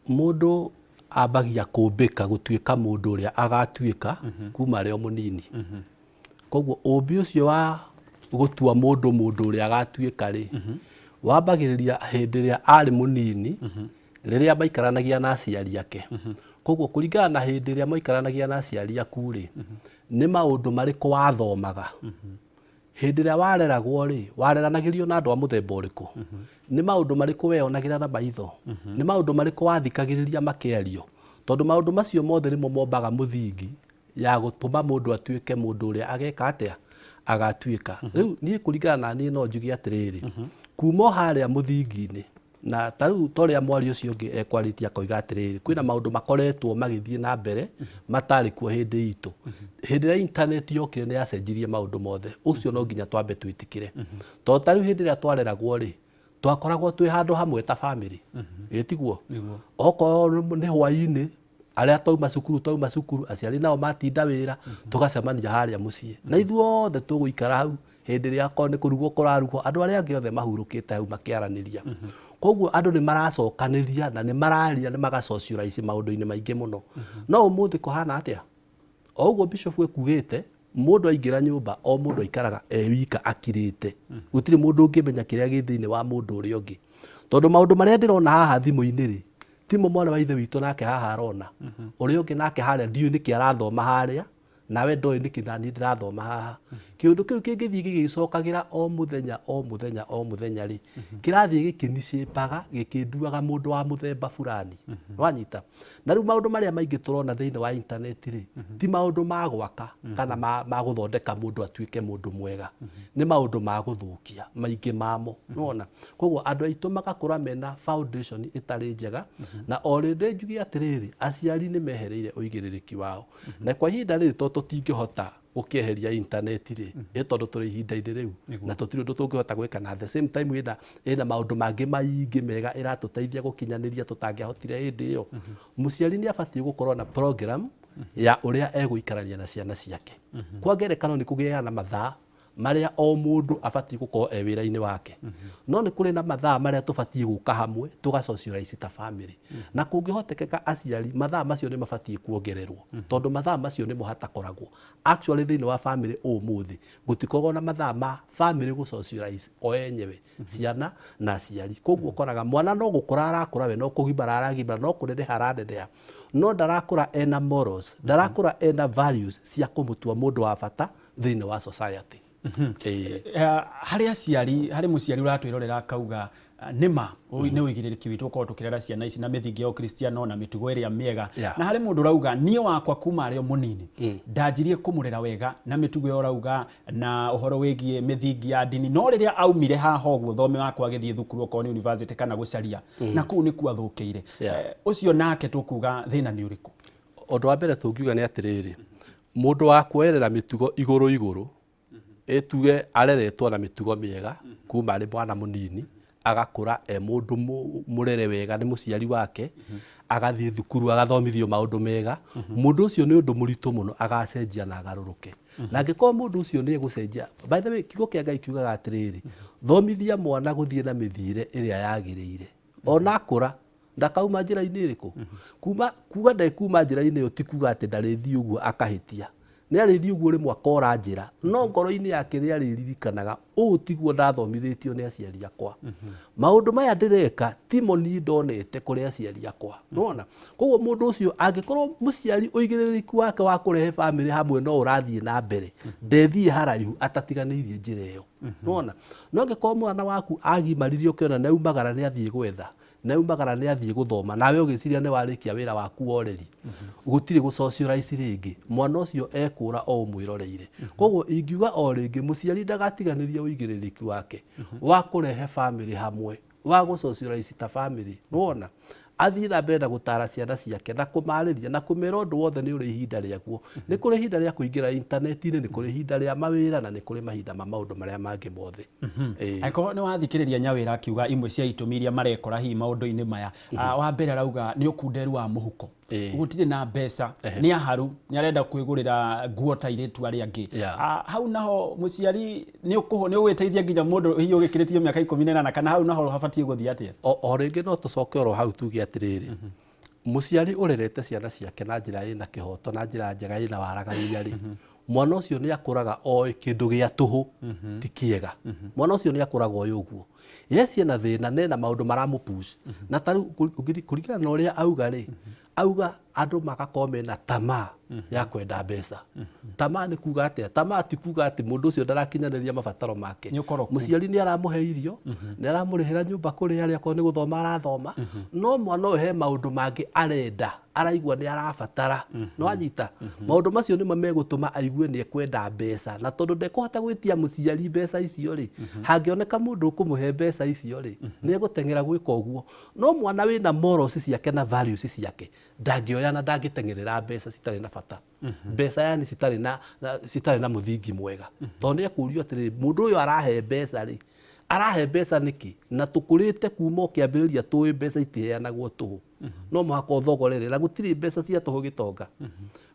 mũndũ ambagia kũmbĩka gũtuĩka mũndũ ũrĩa agatuĩka kuma arĩ o mũnini. Koguo ũmbi ũcio wa gũtua mũndũ mũndũ ũrĩa agatuĩka rĩ, wambagĩrĩria hĩndĩ ĩrĩa arĩ mũnini, rĩrĩa maikaranagia na aciari ake. Koguo kũringana na hĩndĩ ĩrĩa maikaranagia na aciari aku rĩ, nĩ maũndũ marĩkũ wathomaga? Hĩndĩ ĩrĩa wareragwo rĩ, wareranagĩrio na andũ a mũthemba ũrĩkũ? Nĩ maũndũ marĩkũ weyonagĩra na maitho? Nĩ maũndũ marĩkũ wathikagĩrĩria makĩario? Tondũ maũndũ macio mothe nĩmo mombaga mũthingi ya gũtũma mũndũ atuĩke mũndũ ũrĩa ageka atĩa? Agatuĩka. Rĩu niĩ kũringana na niĩ no njuge atĩrĩrĩ, kuma o harĩa mũthingi-inĩ, na ta rĩu ta ũrĩa mwaria ũcio ũngĩ ekwarĩtie akoiga atĩrĩrĩ, kwĩna maũndũ makoretwo magĩthiĩ na mbere matarĩ kuo hĩndĩ itũ. Hĩndĩ ĩrĩa internet yokire nĩ yacenjirie maũndũ mothe, ũcio no nginya twambe twĩtĩkĩre. Tondũ ta rĩu hĩndĩ ĩrĩa twareragwo rĩ, twakoragwo twĩ handũ hamwe ta bamĩrĩ, ĩ tiguo? Okorwo nĩ hwainĩ, arĩa twauma cukuru twauma cukuru, aciari nao matinda wĩra, tũgacemania harĩa mũciĩ. Na ithuothe tũgũikara hau hĩndĩ ĩrĩa akorwo nĩ kũrugwo kũrarugwo, andũ arĩa angĩ othe mahurũkĩte hau makĩaranĩria. Koguo andũ nĩ maracokanĩria na nĩ mararia na maga socialize maũndũ-inĩ maingĩ mũno. No ũmũthĩ kũhana atĩa? O ũguo Bishop ekugĩte, mũndũ aingĩra nyũmba o mũndũ aikaraga e wika akirĩte. Gũtirĩ mũndũ ũngĩmenya kĩrĩa gĩ thĩinĩ wa mũndũ ũrĩa ũngĩ. Tondũ maũndũ marĩa ndĩrona haha thimũ-inĩ rĩ, timo mwana wa ithe witũ nake haha arona. Ũrĩa ũngĩ nake harĩa ndiũĩ nĩkĩ arathoma harĩa, nawe ndoĩ nĩkĩ naniĩ ndĩrathoma haha. Kĩũndũ kĩu kĩngĩthiĩ gĩgĩcokagĩra o mũthenya o mũthenya o mũthenya rĩ, kĩrathiĩ gĩkĩnicĩpaga gĩkĩnduaga mũndũ wa mũthemba fulani. Wanyita? Na rĩu maũndũ marĩa maingĩ tũrona thĩinĩ wa intaneti rĩ, ti maũndũ ma gwaka kana ma gũthondeka mũndũ atuĩke mũndũ mwega. Nĩ maũndũ ma gũthũkia maingĩ mamo. Nĩwona? Koguo andũ aitũ magakũra mena foundation ĩtarĩ njega, na o rĩngĩ njuge atĩrĩrĩ, aciari nĩ mehereire ũigĩrĩrĩki wao. Na kwa ihinda rĩrĩ tondũ tũtingĩhota gũkĩeheria intaneti rĩ, ĩ tondũ tũrĩ ihinda-inĩ rĩu na tũtirĩ ũndũ tũngĩhota gwĩka, na at the same time ĩna ĩna maũndũ mangĩ maingĩ mega ĩratũteithia gũkinyanĩria tũtangĩahotire hĩndĩ ĩyo. Mũciari nĩ abatiĩ gũkorwo na program ya ũrĩa egũikarania na ciana ciake. Kwa ngerekano nĩ kũgĩaga na mathaa marĩa o mũndũ abatiĩ gũkorwo e wĩra-inĩ wake. No nĩ kũrĩ na mathaa marĩa tũbatiĩ gũka hamwe tũga socialize ta family. Na kũngĩhotekeka aciari mathaa macio nĩ mabatiĩ kuongererwo tondũ mathaa macio nĩmo hatakoragwo. Actually thĩinĩ wa family ũmũthĩ gũtikoragwo na mathaa ma family gũ socialize o enyewe, ciana na aciari. Koguo ũkoraga mwana no gũkũra arakũra we no kũgimara aragimara no kũneneha araneneha no ndarakũra ena morals, ndarakũra ena values cia kũmũtua mũndũ wa bata thĩinĩ wa society. Ĩĩ. Eh, harĩ aciari harĩ mũciari ũratwĩrorera akauga ah, nĩ ma nĩ ũigĩrĩrĩki witũ gũkorwo tũkĩrera ciana ici na mĩthingi ya ũkristiano na mĩtugo ĩrĩa mĩega. Na harĩ mũndũ ũrauga niĩ wakwa kuma arĩ o mũnini ndanjirie kũmũrera wega na mĩtugo ĩyo ũrauga na ũhoro wĩgiĩ mĩthingi ya ndini, no rĩrĩa aumire haha ũguo thome wakwa agĩthiĩ thukuru okorwo nĩ university kana gũcaria na kũu nĩkuo athũkĩire. Eh, ũcio nake tũkuga thĩna nĩ ũrĩkũ? Ũndũ wa mbere tũngiuga nĩ atĩrĩrĩ, mũndũ wa kuoerera mĩtugo igũrũ igũrũ, ĩ tuge areretwo na mĩtugo mĩega kuma arĩ mwana mũnini, agakũra e mũndũ mũrere wega nĩ mũciari wake, agathiĩ thukuru agathomithio maũndũ mega, mũndũ ũcio nĩ ũndũ mũritũ mũno agacenjia na agarũrũke. Na angĩkorwo mũndũ ũcio nĩ egũcenjia, by the way, kiugo kĩa Ngai kiugaga atĩrĩrĩ, thomithia mwana gũthiĩ na mĩthiĩre ĩrĩa yagĩrĩire, ona akũra ndakauma njĩra-inĩ ĩrĩkũ? Kuma kuga ndekuma njĩra-inĩ ĩyo ti kuga atĩ ndarĩthiĩ ũguo akahĩtia. Nĩ arĩthiĩ ũguo rĩmwe akora njĩra, no ngoro-inĩ yake nĩ arĩririkanaga ũũ tiguo ndathomithĩtio nĩ aciari akwa. Maũndũ maya ndĩreka timo niĩ ndonete kũrĩ aciari akwa. Nĩwona? Koguo mũndũ ũcio angĩkorwo mũciari ũigĩrĩrĩki wake wa kũrehe bamĩrĩ hamwe no ũrathiĩ na mbere, ndethiĩ haraihu atatiganĩirie njĩra ĩyo. Nĩwona? No angĩkorwo mwana waku agimaririe ũkĩona nĩ aumagara nĩ athiĩ gwetha, nĩ aumagara nĩ athiĩ gũthoma, nawe ũgĩciria nĩ warĩkia wĩra waku wa ũreri, gũtirĩ gũ socialize rĩngĩ, mwana ũcio ekũra o ũmwĩroreire. Koguo ingiuga o rĩngĩ, mũciari ndagatiganĩrie ũigĩrĩrĩki wake wa kũrehe bamĩrĩ hamwe, wa gũ socialize ta bamĩrĩ, nĩwona? Athiĩ na mbere na gũtara ciana ciake na kũmarĩria na kũmera ũndũ wothe nĩ ũrĩ ihinda rĩaguo. Nĩ kũrĩ ihinda rĩa kũingĩra intaneti-inĩ, nĩ kũrĩ ihinda rĩa mawĩra na nĩ kũrĩ mahinda ma maũndũ marĩa mangĩ mothe. Ĩĩ. Angĩkorwo nĩ wathikĩrĩria Nyawĩra akiuga imwe cia itũmi iria marekora hihi maũndũ-inĩ maya, wa mbere arauga nĩ ũkunderu wa mũhuko. Gũtirĩ na mbeca, nĩ aharu, nĩ arenda kwĩgũrĩra nguo ta airĩtu arĩa angĩ. Hau naho mũciari nĩ ũgwĩteithia nginya mũndũ hihi ũgĩkĩrĩtie mĩaka 18, kana hau naho habatiĩ gũthiĩ atĩa? O rĩngĩ no tũcoke oro hau tuge atĩrĩrĩ, mũciari ũrerete ciana ciake na njĩra ĩna kĩhoto na njĩra njega ĩna waragania rĩ, mwana ũcio nĩ akũraga oĩ kĩndũ gĩa tũhũ ti kĩega. Mwana ũcio nĩ akũraga oĩ ũguo. Yes, ena thĩna na ena maũndũ maramũ push. Na ta rĩu kũringana na ũrĩa auga rĩ, auga andũ magakorwo mena tamaa ya kwenda mbeca. Tamaa nĩ kuga atĩa? Tamaa ti kuga atĩ mũndũ ũcio ndarakinyanĩria mabataro make. Nĩ ũkoroku. Mũciari nĩ aramũhe irio, nĩ aramũrĩhĩra nyũmba kũrĩa arĩ akorwo nĩ gũthoma arathoma, no mwana ũyũ he maũndũ mangĩ arenda, araigua nĩ arabatara. Nĩ wanyita? Maũndũ macio nĩmo megũtũma aigue nĩ ekwenda mbeca, na tondũ ndekũhota gwĩtia mũciari mbeca icio rĩ, hangĩoneka mũndũ ũkũmũhe mbeca icio rĩ, nĩ egũteng'era gwĩka ũguo. No mwana wĩna morals ciake na values ciake ndangĩoya na ndangĩteng'erera mbeca citarĩ na bata. Mbeca yani citarĩ na, na citarĩ na mũthingi mwega. Tondũ nĩ ekũrio atĩrĩrĩ, mũndũ ũyũ arahe mbeca rĩ, arahe mbeca nĩkĩ? Na tũkũrĩte kuma o kĩambĩrĩria tũĩ mbeca itiheanagwo tũhũ. No mũhaka ũthogorere, na gũtirĩ mbeca cia tũhũ gĩtonga.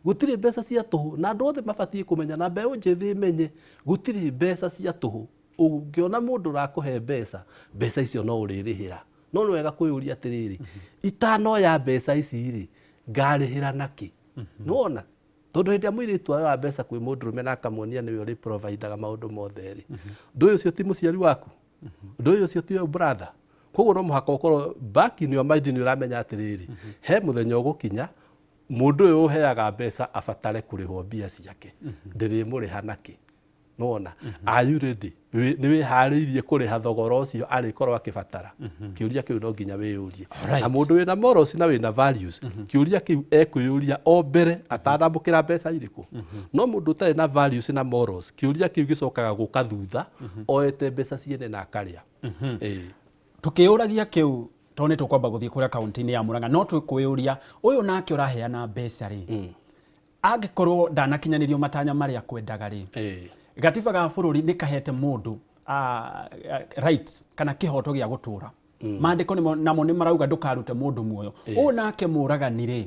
Gũtirĩ mbeca cia tũhũ, na andũ othe mabatiĩ kũmenya, na mbeũ njĩthĩ ĩmenye, gũtirĩ mbeca cia tũhũ. Ũngĩona mũndũ ũrakũhe mbeca, mbeca icio no ũrĩrĩhĩra. No nĩ wega kwĩyũria atĩrĩrĩ, itanoya mbeca ici rĩ, ngarĩhĩra nakĩ? Nĩwona? Tondũ hĩndĩ ĩrĩa mũirĩtu aroya mbeca kwĩ mũndũrũme na akamuonia nĩwe ũrĩ providaga maũndũ mothe rĩ, ndũĩ ũcio ti mũciari waku? Ndũĩ ũcio tiwe brother? Koguo no mũhaka ũkorwo back in your mind nĩ ũramenya atĩrĩrĩ, he mũthenya ũgũkinya mũndũ ũyũ ũheaga mbeca abatare kũrĩhwo mbia ciake, ndĩrĩmũrĩha nakĩ? Nĩwona? Are you ready? Nĩ wĩharĩirie kũrĩha thogora ũcio arĩkorwo akĩbatara? Kĩũria kĩu no nginya wĩyũrie. Na mũndũ wĩna morals na wĩna values, kĩũria kĩu ekwĩyũria o mbere atanamũkĩra mbeca irĩkũ. No mũndũ ũtarĩ na values na morals, kĩũria kĩu gĩcokaga gũka thutha oete mbeca ciene na akarĩa. Ĩĩ. Tũkĩyũragia kĩu tondũ nĩ tũkwamba gũthiĩ kũrĩa kaũntĩ-inĩ ya Murang'a, no twĩkwĩyũria ũyũ nake ũraheana mbeca rĩ, angĩkorwo ndanakinyanĩrio matanya marĩa akwendaga rĩ, gatiba ga bũrũri nĩ kahete mũndũ right kana kĩhoto gĩa gũtũra. Maandĩko namo nĩ marauga ndũkarute mũndũ muoyo. Ũyũ nake mũragani rĩ,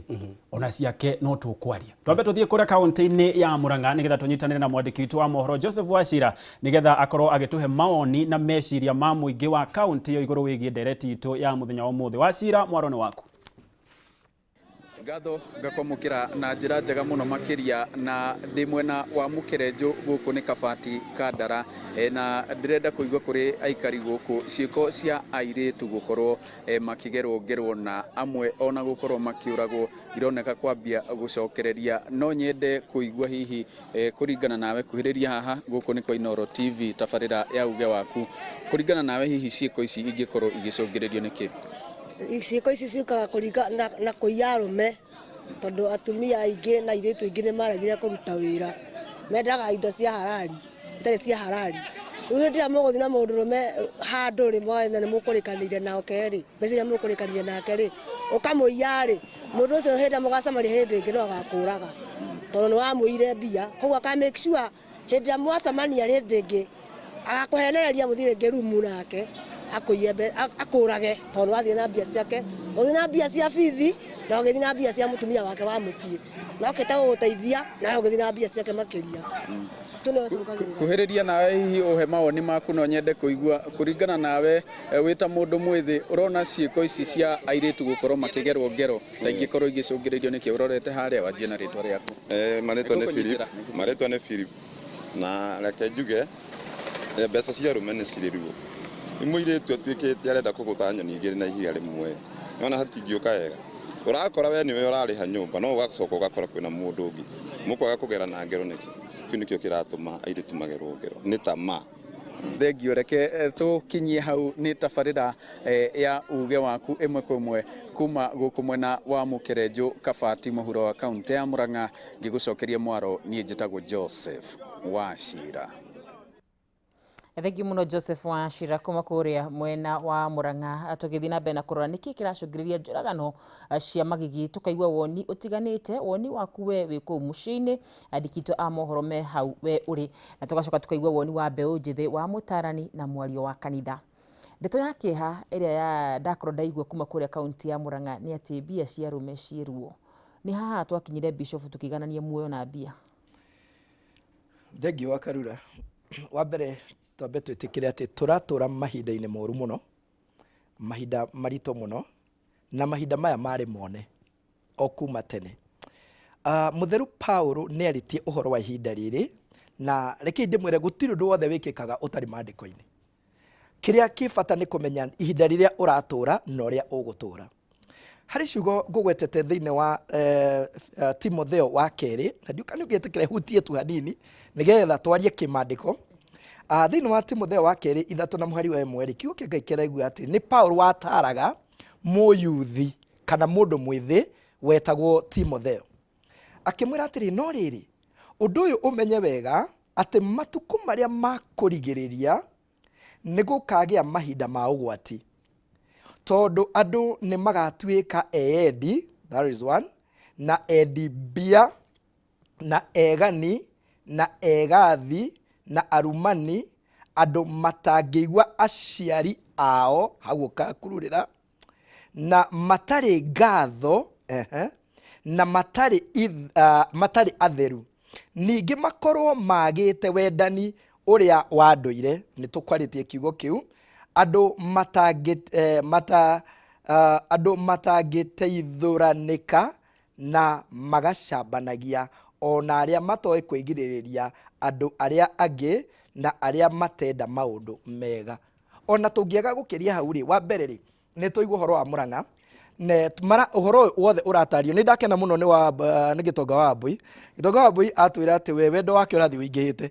ona ciake no tũkwaria. Twambe tũthiĩ kũrĩa kaũntĩ-inĩ ya Murang'a nĩgetha tũnyitanĩre na mwandĩki witũ wa mohoro Joseph Wachira nĩgetha akorwo agĩtũhe mawoni na meciria ma mũingĩ wa kaũntĩ ĩyo igũrũ wĩgiĩ ndereti itũ ya mũthenya wa ũmũthĩ. Wachira, mwaro nĩ waku. Ngatho ngakwamũkĩra na njĩra njega mũno makĩria na ndĩ mwena wa Mũkerenjũ gũkũ nĩ Kabati Kandara na ndĩrenda kũigua kũrĩ aikari gũkũ ciĩko cia airĩtu gũkorwo makĩgerwo ngerwo na amwe ona gũkorwo makĩũragwo ironeka kwambia gũcokereria. No nyende kũigua hihi kũringana nawe, kuhĩrĩria haha gũkũ nĩ kwa Inooro TV tabarĩra ya uge waku, kũringana nawe hihi ciĩko ici ingĩkorwo igĩcũngĩrĩrio nĩkĩ? Ciĩko ici ciũkaga kũringa na kũiya arũme, tondũ atumia aingĩ na airĩtu aingĩ nĩ maregire kũruta wĩra. Mendaga indo cia harari, itarĩ cia harari. Rĩu hĩndĩ ĩrĩa mũgũthiĩ na mũndũrũme handũ rĩ, na nĩ mũkũrĩkanĩire nake rĩ, mbeca iria mũkũrĩkanĩire nake rĩ, ũkamũiya rĩ, mũndũ ũcio hĩndĩ ĩrĩa mũgacemania hĩndĩ ĩngĩ no agakũraga, tondũ nĩ wamũiyire mbia. Koguo aka make sure Hĩndĩ ĩrĩa mwacemania hĩndĩ ĩngĩ, agakũhenereria mũthiĩ rĩngĩ rumu nake, akũiye mbe, akũrage tondũ nĩwathiĩ na mbia ciake, ũgĩthiĩ na mbia cia bithi na ũgĩthiĩ na mbia cia mũtumia wake wa mũciĩ. Na okĩte gũgũteithia nawe ũgĩthiĩ na mbia ciake makĩria. Kuhĩrĩria nawe hihi ũhe mawoni maku no nyende kũigua kũringana nawe wĩ ta mũndũ mwĩthĩ ũrona ciĩko ici cia airĩtu gũkorwo makĩgerwo ngero ta ingĩkorwo igĩcũngĩrĩrio nĩkĩ ũrorete harĩa wanjie na rĩtwa rĩaku. Eh, marĩtwa nĩ Philip, marĩtwa nĩ Philip. Na reke njuge eh, mbeca cia arũme nĩ cirĩ ruo. Nĩ mũirĩtu atuĩkĩte arenda kũgũtha nyoni igĩrĩ na ihiga rĩmwe. Nĩwona hatingĩũka wega. Ũrakora we nĩwe ũrarĩha nyũmba no ũgacoka ũgakora kwĩna mũndũ ũngĩ. Mũkwaga kũgerana ngero nĩkĩ? Kĩu nĩkĩo kĩratũma airĩtu magerwo ngero. Nĩ tamaa. Thengio, reke tũkinyie hau nĩ tabarĩra ya uge waku ĩmwe kwa ĩmwe kuma gũkũ mwena wa Mũkerenjũ Kabati mũhuro wa kaũntĩ ya Mũrang'a ngĩgũcokeria mwaro niĩ njĩtagwo Joseph Wachira. Thengiũ mũno Joseph Wachira kuma kũrĩa mwena wa Murang'a. Tũgĩthiĩ na mbere na kũrora nĩkĩ kĩracũngĩrĩria njũragano cia magigi, tũkaigua woni ũtiganĩte, woni waku we wĩ kũu mũciĩ-inĩ, andĩki aitũ a mohoro me hau we ũrĩ, na tũgacoka tũkaigua woni wa mbeũ njĩthĩ, wa mũtarani na mwario wa kanitha. Ndeto ya kĩeha ĩrĩa ya ndakorwo ndaigua kuma kũrĩa kaunti ya Murang'a nĩ atĩ mbia cia arũme ciĩ ruo. Nĩ haha twakinyire Bishop tũkĩiganania muoyo na mbia. Thengiũ wa Karura. Wa mbere twambe twĩtĩkĩre atĩ tũratũra mahinda-inĩ moru mũno, mahinda maritũ mũno, na mahinda maya marĩ mone o kuma tene. Mũtheru Paulo nĩ arĩtie ũhoro wa ihinda rĩrĩ, na rekei ndĩmwĩre gũtirĩ ũndũ wothe wĩkĩkaga ũtarĩ maandĩko-inĩ. Kĩrĩa kĩ bata nĩ kũmenya ihinda rĩrĩa ũratũra na ũrĩa ũgũtũra. Harĩ ciugo ngũgwetete thĩinĩ wa Timotheo wa kerĩ, na ndiũĩ kana nĩ ũngĩtĩkĩra hutie tu hanini nĩgetha twarie kĩmandĩko. Thĩinĩ wa Timotheo wa kerĩ 3 na mũhari wa 1 rĩ, kiugo kĩa Ngai kĩraigua atĩ nĩ Paul wataraga mũyuthi kana mũndũ mwĩthĩ wetagwo Timotheo. Akĩmwĩra atĩrĩ, no rĩrĩ, ũndũ ũyũ ũmenye wega atĩ matukũ marĩa ma kũrigĩrĩria nĩ gũkagĩa mahinda ma ũgwati, tondũ andũ nĩ magatuĩka eyendi, that is one, na endi mbia, na egani, na egathi, na arumani, andũ matangĩigua aciari ao, hau ũkakururĩra, na matarĩ ngatho, ehe, na matarĩ, matarĩ atheru, ningĩ makorwo magĩte wendani ũrĩa wa ndũire, nĩ tũkwarĩtie kiugo kĩu, andũ matangĩ, eh, mata, andũ matangĩteithũranĩka na magacambanagia, o na arĩa matoĩ kwĩgirĩrĩria andũ arĩa angĩ, na arĩa matenda maũndũ mega. Ona tũngĩaga gũkĩria hau rĩ, wa mbere rĩ, nĩ twaigua ũhoro wa Murang'a, ne mara ũhoro ũyũ wothe ũratario, nĩ ndakena mũno nĩ wa nĩ Gĩtonga wa Wambui. Gĩtonga wa Wambui atwĩra atĩ we wendo wake ũrathiĩ ũingĩhĩte.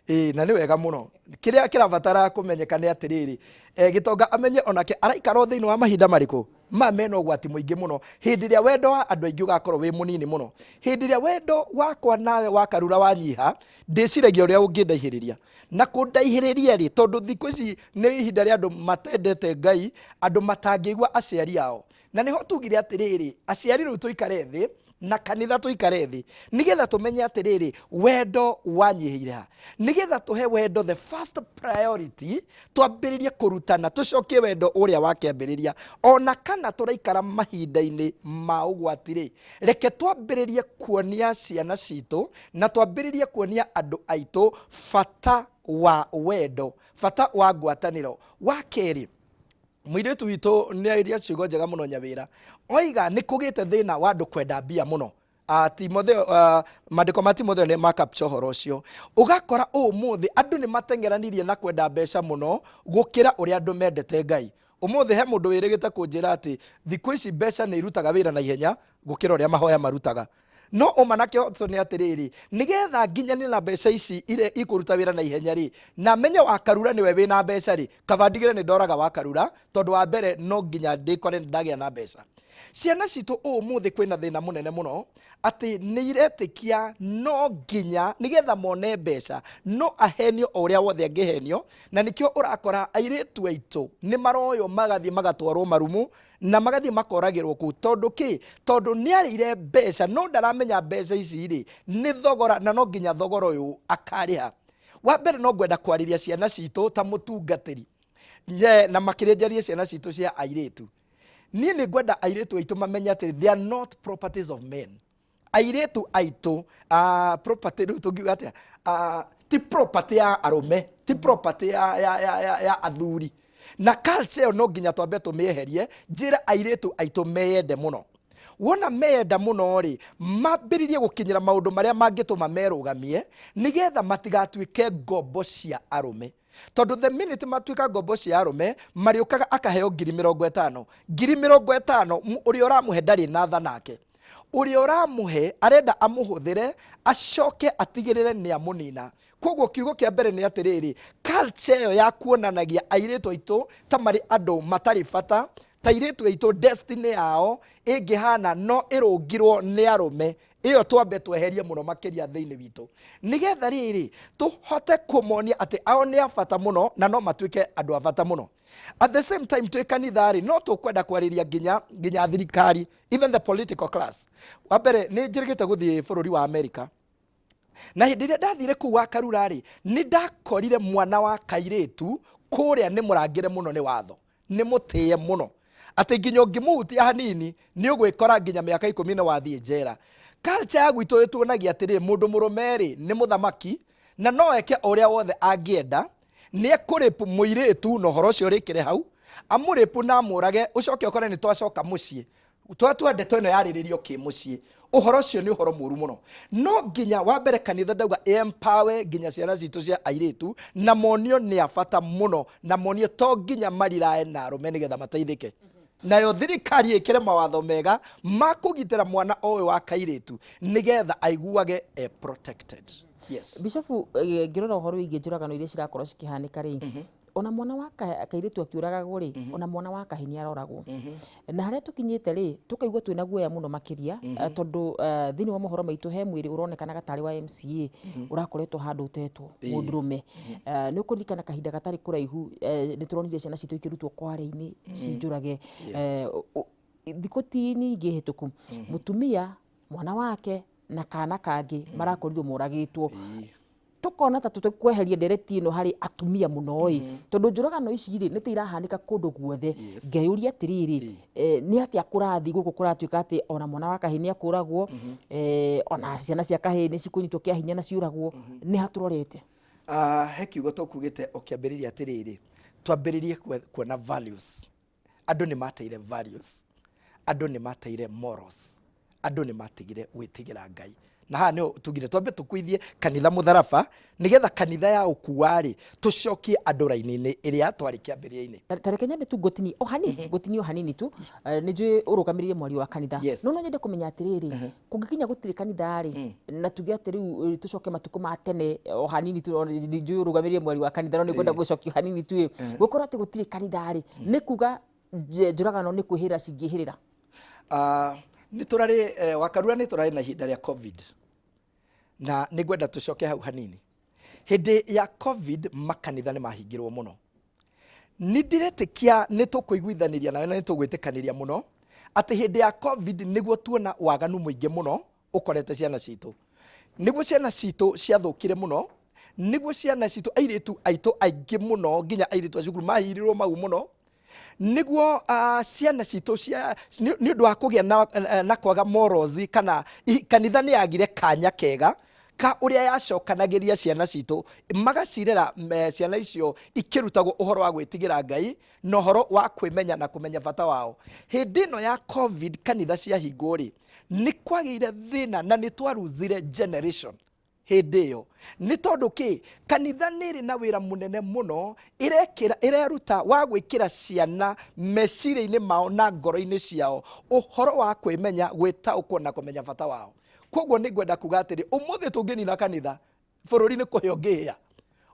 Ĩĩ, na nĩ wega mũno. Kĩrĩa kĩrabatara kũmenyeka nĩ atĩrĩrĩ, gĩtonga amenye onake araikara o thĩinĩ wa mahinda marĩkũ ma mena ũgwati mũingĩ mũno, hĩndĩ ĩrĩa wendo wa andũ aingĩ ũgakorwo wĩ mũnini mũno, hĩndĩ ĩrĩa wendo wakwa nawe wakarura wanyiha, ndĩciragia ũrĩa ũngĩndaihĩrĩria na kũndaihĩrĩria rĩ, tondũ thikũ ici nĩ ihinda rĩa andũ matendete Ngai, andũ matangĩigua aciari ao. Na nĩho tugire atĩrĩrĩ, aciari rĩu tũikare thĩ na kanitha tũikare thĩ nĩgetha tũmenye atĩrĩrĩ, wendo wanyihĩire ha, nĩgetha tũhe wendo the first priority, twambĩrĩrie kũrutana, tũcokie wendo ũrĩa wa kĩambĩrĩria. Ona kana tũraikara mahinda-inĩ ma ũgwati rĩ, reke twambĩrĩrie kuonia ciana citũ na twambĩrĩrie kuonia andũ aitũ bata wa wendo, bata wa ngwatanĩro. Wa kerĩ, mũirĩtu witũ nĩ airia ciugo njega mũno Nyawĩra, oiga nĩ kũgĩte thĩna wa andũ kwenda mbia mũno. Timotheo, maandĩko ma Timotheo nĩ makapcha ũhoro ũcio. Ũgakora ũmũthĩ andũ nĩ mateng'eranirie na kwenda mbeca mũno gũkĩra ũrĩa andũ mendete Ngai. Ũmũthĩ he mũndũ wĩrĩgĩte kũnjĩra atĩ thikũ ici mbeca nĩ irutaga wĩra na ihenya gũkĩra ũrĩa mahoya marutaga. No ũma na kĩhoto nĩ atĩrĩrĩ, nĩgetha nginyanĩre na mbeca ici iria ikũruta wĩra na ihenya rĩ, na menye Wakarura nĩwe wĩna mbeca rĩ, kaba ndigĩre nĩ ndoraga Wakarura, tondũ wa mbere no nginya ndĩkore nĩ ndagĩa na mbeca. Ciana citũ ũmũthĩ kwĩna thĩna mũnene mũno atĩ nĩ iretĩkia no nginya nĩgetha mone mbeca no ahenio o ũrĩa wothe angĩhenio, na nĩkĩo ũrakora airĩtu aitũ nĩ maroywo magathiĩ magatwarwo marumu na magathiĩ makoragĩrwo kũu. Tondũ kĩ? Tondũ nĩ arĩire mbeca no ndaramenya mbeca ici rĩ nĩ thogora, na no nginya thogora ũyũ akarĩha. Wa mbere no ngwenda kwarĩria ciana citũ ta mũtungatĩri, na makĩria njarie ciana citũ cia airĩtu. Niĩ nĩ ngwenda airĩtu aitũ mamenye atĩ they are not properties of men. Airĩtu aitũ, property rĩu tũngiuga atĩa? Ti property ya arũme, ti property ya athuri. Na culture ĩyo no nginya twambe tũmĩeherie, njĩre airĩtu aitũ meyende mũno. Wona meyenda mũno rĩ, mambĩrĩrie gũkinyĩra maũndũ marĩa mangĩtũma merũgamie, nĩgetha matigatuĩke ngombo cia arũme. Tondũ the minute matuĩka ngombo cia arũme, marĩũkaga akaheo ngiri mĩrongo ĩtano. Ngiri mĩrongo ĩtano, ũrĩa ũramũhe ndarĩ na tha nake. Ũrĩa ũramũhe arenda amũhũthĩre, acoke atigĩrĩre nĩ amũnina. Koguo kiugo kĩa mbere nĩ atĩrĩrĩ, culture ĩyo ya kuonanagia airĩtu aitũ ta marĩ andũ matarĩ bata, ta airĩtu aitũ destiny yao ĩngĩhana no ĩrũngirwo nĩ arũme, ĩyo twambe tweherie mũno makĩria thĩinĩ witũ, nĩgetha rĩrĩ tũhote kũmonia atĩ ao nĩ a bata mũno na no matuĩke andũ a bata mũno. At the same time twĩ kanitha rĩ, no tũkwenda kwarĩria nginya thirikari, even the political class. Wa mbere nĩ njĩrĩgĩte gũthiĩ bũrũri wa America, na hĩndĩ ĩrĩa ndathire kũu wa Karura rĩ, nĩ ndakorire mwana wa kairĩtu kũrĩa nĩ mũrangĩre mũno nĩ watho, nĩ mũtĩe mũno, atĩ nginya ũngĩmũhutia hanini nĩ ũgwĩkora nginya mĩaka 10 nĩ wathiĩ njera. Culture ya gwitũ ĩtuonagia atĩrĩrĩ, mũndũ mũrũme rĩ nĩ mũthamaki na no eke o ũrĩa wothe angĩenda, nĩ ekũrĩpu mũirĩtu na ũhoro ũcio ũrĩkĩre hau, amũrĩpu na amũrage, ũcoke ũkore nĩ twacoka mũciĩ twatua ndeto ĩno yarĩrĩrio kĩmũciĩ. Ũhoro ũcio nĩ ũhoro mũru mũno. No nginya wa mbere kanitha ndauga empower nginya ciana citũ cia airĩtu, na monio nĩ a bata mũno, na monio to nginya marirae na arũme nĩgetha mateithĩke. Nayo thirikari ĩkĩre mawatho mega ma kũgitĩra mwana o ũyũ wa kairĩtu nĩgetha aiguage e protected. Yes. Bishofu, ngĩrora ũhoro wĩgiĩ njũragano iria cirakorwo cikĩhanĩka rĩ, ona mwana wa kairĩtu akĩũragagwo rĩ, ona mwana wa kahĩĩ nĩ aroragwo. Na harĩa tũkinyĩte rĩ, tũkaigua twĩna guoya mũno makĩria, tondũ thĩinĩ wa mohoro maitũ he mwĩrĩ ũronekanaga tarĩ wa MCA ũrakoretwo handũ ũtetwo mũndũrũme. Nĩ ũkũririkana kahinda gatarĩ kũraihu, nĩ tũronire ciana citũ ikĩrutwo kware-inĩ cinjũrage. Thikũ ti nyingĩ hĩtũku, mũtumia, mwana wake na kana kangĩ marakorirwo moragĩtwo. Tũkona ta tũtekweheria ndereti ĩno harĩ atumia mũno ĩ, tondũ njũragano ici rĩ nĩ ta irahanĩka kũndũ guothe. Ngeyũria atĩrĩrĩ, nĩ atĩa kũrathiĩ gũkũ kũratuĩka atĩ ona mwana wa kahĩĩ nĩ akũragwo, ona ciana cia kahĩĩ nĩ cikũnyitwo kĩa hinya na ciũragwo, nĩ ha tũrorete? He kiugo tũkugĩte ũkĩambĩrĩria atĩrĩrĩ, twambĩrĩrie kuona values. Andũ nĩ mateire values, andũ nĩ mateire morals, andũ nĩ matigire gwĩtigĩra Ngai. Na haha nĩho tugire twambe tũkuithie kanitha mũtharaba, nĩgetha kanitha ya ũkua rĩ, tũcokie andũ raini-inĩ ĩrĩa twarĩ kĩambĩrĩria-inĩ. Ta reke nyambe tu ngũtinie o hanini, ngũtinie o hanini tu. Nĩ njũĩ ũrũgamĩrĩire mwario wa kanitha. No no nyende kũmenya atĩrĩrĩ, kũngĩkinya gũtirĩ kanitha rĩ, na tuge atĩ rĩu tũcoke matukũ ma tene o hanini tu, nĩ njũĩ ũrũgamĩrĩire mwario wa kanitha no nĩ ngwenda gũcokia o hanini tu ĩ, gũkorwo atĩ gũtirĩ kanitha rĩ, nĩ kuga njũragano nĩ kwĩhĩrĩra cingĩhĩrĩra? Nĩ tũrarĩ, Wakarura, nĩ tũrarĩ na ihinda rĩa Covid, na nĩ ngwenda tũcoke hau hanini. Hĩndĩ ya Covid makanitha nĩ mahingirwo mũno. Nĩ ndĩretĩkia nĩ tũkũiguithanĩria nawe na nĩ tũgwĩtĩkanĩria mũno atĩ hĩndĩ ya Covid nĩguo tuona waganu mũingĩ mũno ũkorete ciana citũ. Nĩguo ciana citũ ciathũkire mũno, nĩguo ciana citũ, airĩtu aitũ aingĩ mũno, nginya airĩtu a cukuru mahirirwo mau mũno, nĩguo ciana citũ cia nĩ ũndũ wa kũgĩa na kwaga morals, kana kanitha nĩ yagire kanya kega ka ũrĩa yacokanagĩria ciana citũ, magacirera ciana icio ikĩrutagwo ũhoro wa gwĩtigĩra Ngai na ũhoro wa kwĩmenya na kũmenya bata wao. Hĩndĩ ĩno ya Covid kanitha ciahingwo rĩ, nĩ kwagĩire thĩna na nĩ twaruzire generation hĩndĩ ĩyo. Nĩ tondũ kĩ? Kanitha nĩ ĩrĩ na wĩra mũnene mũno ĩrekĩra, ĩreruta wa gwĩkĩra ciana meciria-inĩ mao na ngoro-inĩ ciao ũhoro wa kwĩmenya, gwĩtaũkwo na kũmenya bata wao. Kwoguo nĩ ngwenda kuga atĩrĩ, ũmũthĩ tũngĩnina kanitha, bũrũri nĩ kũhĩa ũngĩhĩa.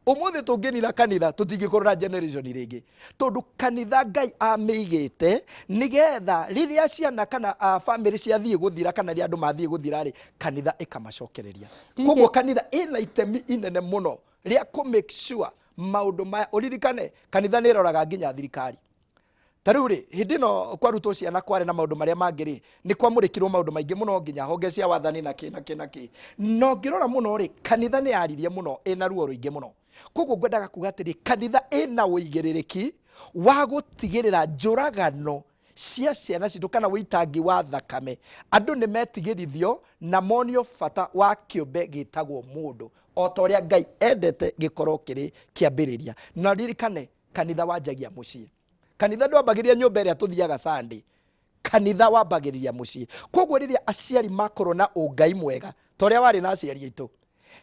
Ũmũthĩ tũngĩnina kanitha, tũtingĩkorwo na generation rĩngĩ, tondũ kanitha Ngai amĩigĩte nĩgetha rĩrĩa ciana kana famĩlĩ ciathiĩ gũthira, kana rĩrĩa andũ mathiĩ gũthira rĩ, kanitha ĩkamacokereria. Koguo kanitha ĩna itemi inene mũno rĩa kũ make sure maũndũ maya. Ũririkane kanitha nĩ ĩroraga nginya thirikari. Ta rĩu rĩ, hĩndĩ ĩno kwarutwo ciana kwarĩ na maũndũ marĩa mangĩ rĩ, nĩ kwamũrĩkirwo maũndũ maingĩ mũno, nginya honge cia wathani na kĩ na kĩ na kĩ. Na ũngĩrora mũno rĩ, kanitha nĩ yaririe mũno ĩna ruo rũingĩ mũno. Koguo ngwendaga kuga atĩrĩ, kanitha ĩna ũigĩrĩrĩki wa gũtigĩrĩra njũragano cia ciana citũ kana ũitangi wa thakame, andũ nĩ metigĩrithio na monio bata wa kĩũmbe gĩtagwo mũndũ, o ta ũrĩa Ngai endete gĩkorwo kĩrĩ kĩambĩrĩria. Na ririkane, kanitha wanjagia mũciĩ. Kanitha ndwambagĩrĩria nyũmba ĩrĩa tũthiaga Sunday, kanitha wambagĩrĩria mũciĩ. Koguo rĩrĩa aciari makorwo na ũngai mwega ta ũrĩa warĩ na aciari aitũ,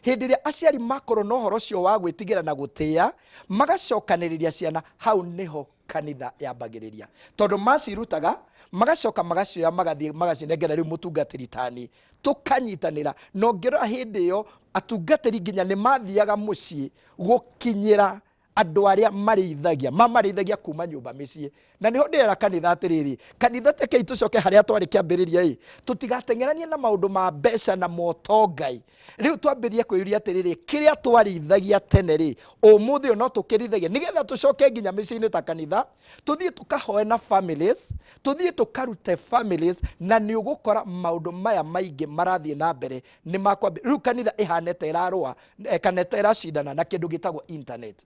hĩndĩ ĩrĩa aciari makorwo na ũhoro ũcio wa gwĩtigĩra na gũtĩa, magacokanĩrĩria ciana, hau nĩho kanitha yambagĩrĩria, tondũ macirutaga magacoka magacioya magathiĩ magacinengera rĩu mũtungatĩri tani, tũkanyitanĩra. Na ũngĩrora hĩndĩ ĩyo atungatĩri nginya nĩ mathiaga mũciĩ gũkinyĩra andũ arĩa marĩithagia, mamarĩithagia kuma nyũmba mĩciĩ. Na nĩho ndĩrera kanitha atĩrĩrĩ, kanitha tekei tũcoke harĩa twarĩ kĩambĩrĩria ĩ, tũtigateng'eranie na maũndũ ma mbeca na motongai. Rĩu twambĩrĩrie kwĩyũria atĩrĩrĩ, kĩrĩa twarĩithagia tene rĩ, ũmũthĩ ũyũ no tũkĩrĩithagia, nĩgetha tũcoke nginya mĩciĩ-inĩ ta kanitha, tũthiĩ tũkahoe na families, tũthiĩ tũkarute families, na nĩ ũgũkora maũndũ maya maingĩ marathiĩ na mbere nĩ makwambĩ. Rĩu kanitha ĩhana ta ĩrarũa, kana ta ĩracindana na kĩndũ gĩtagwo internet.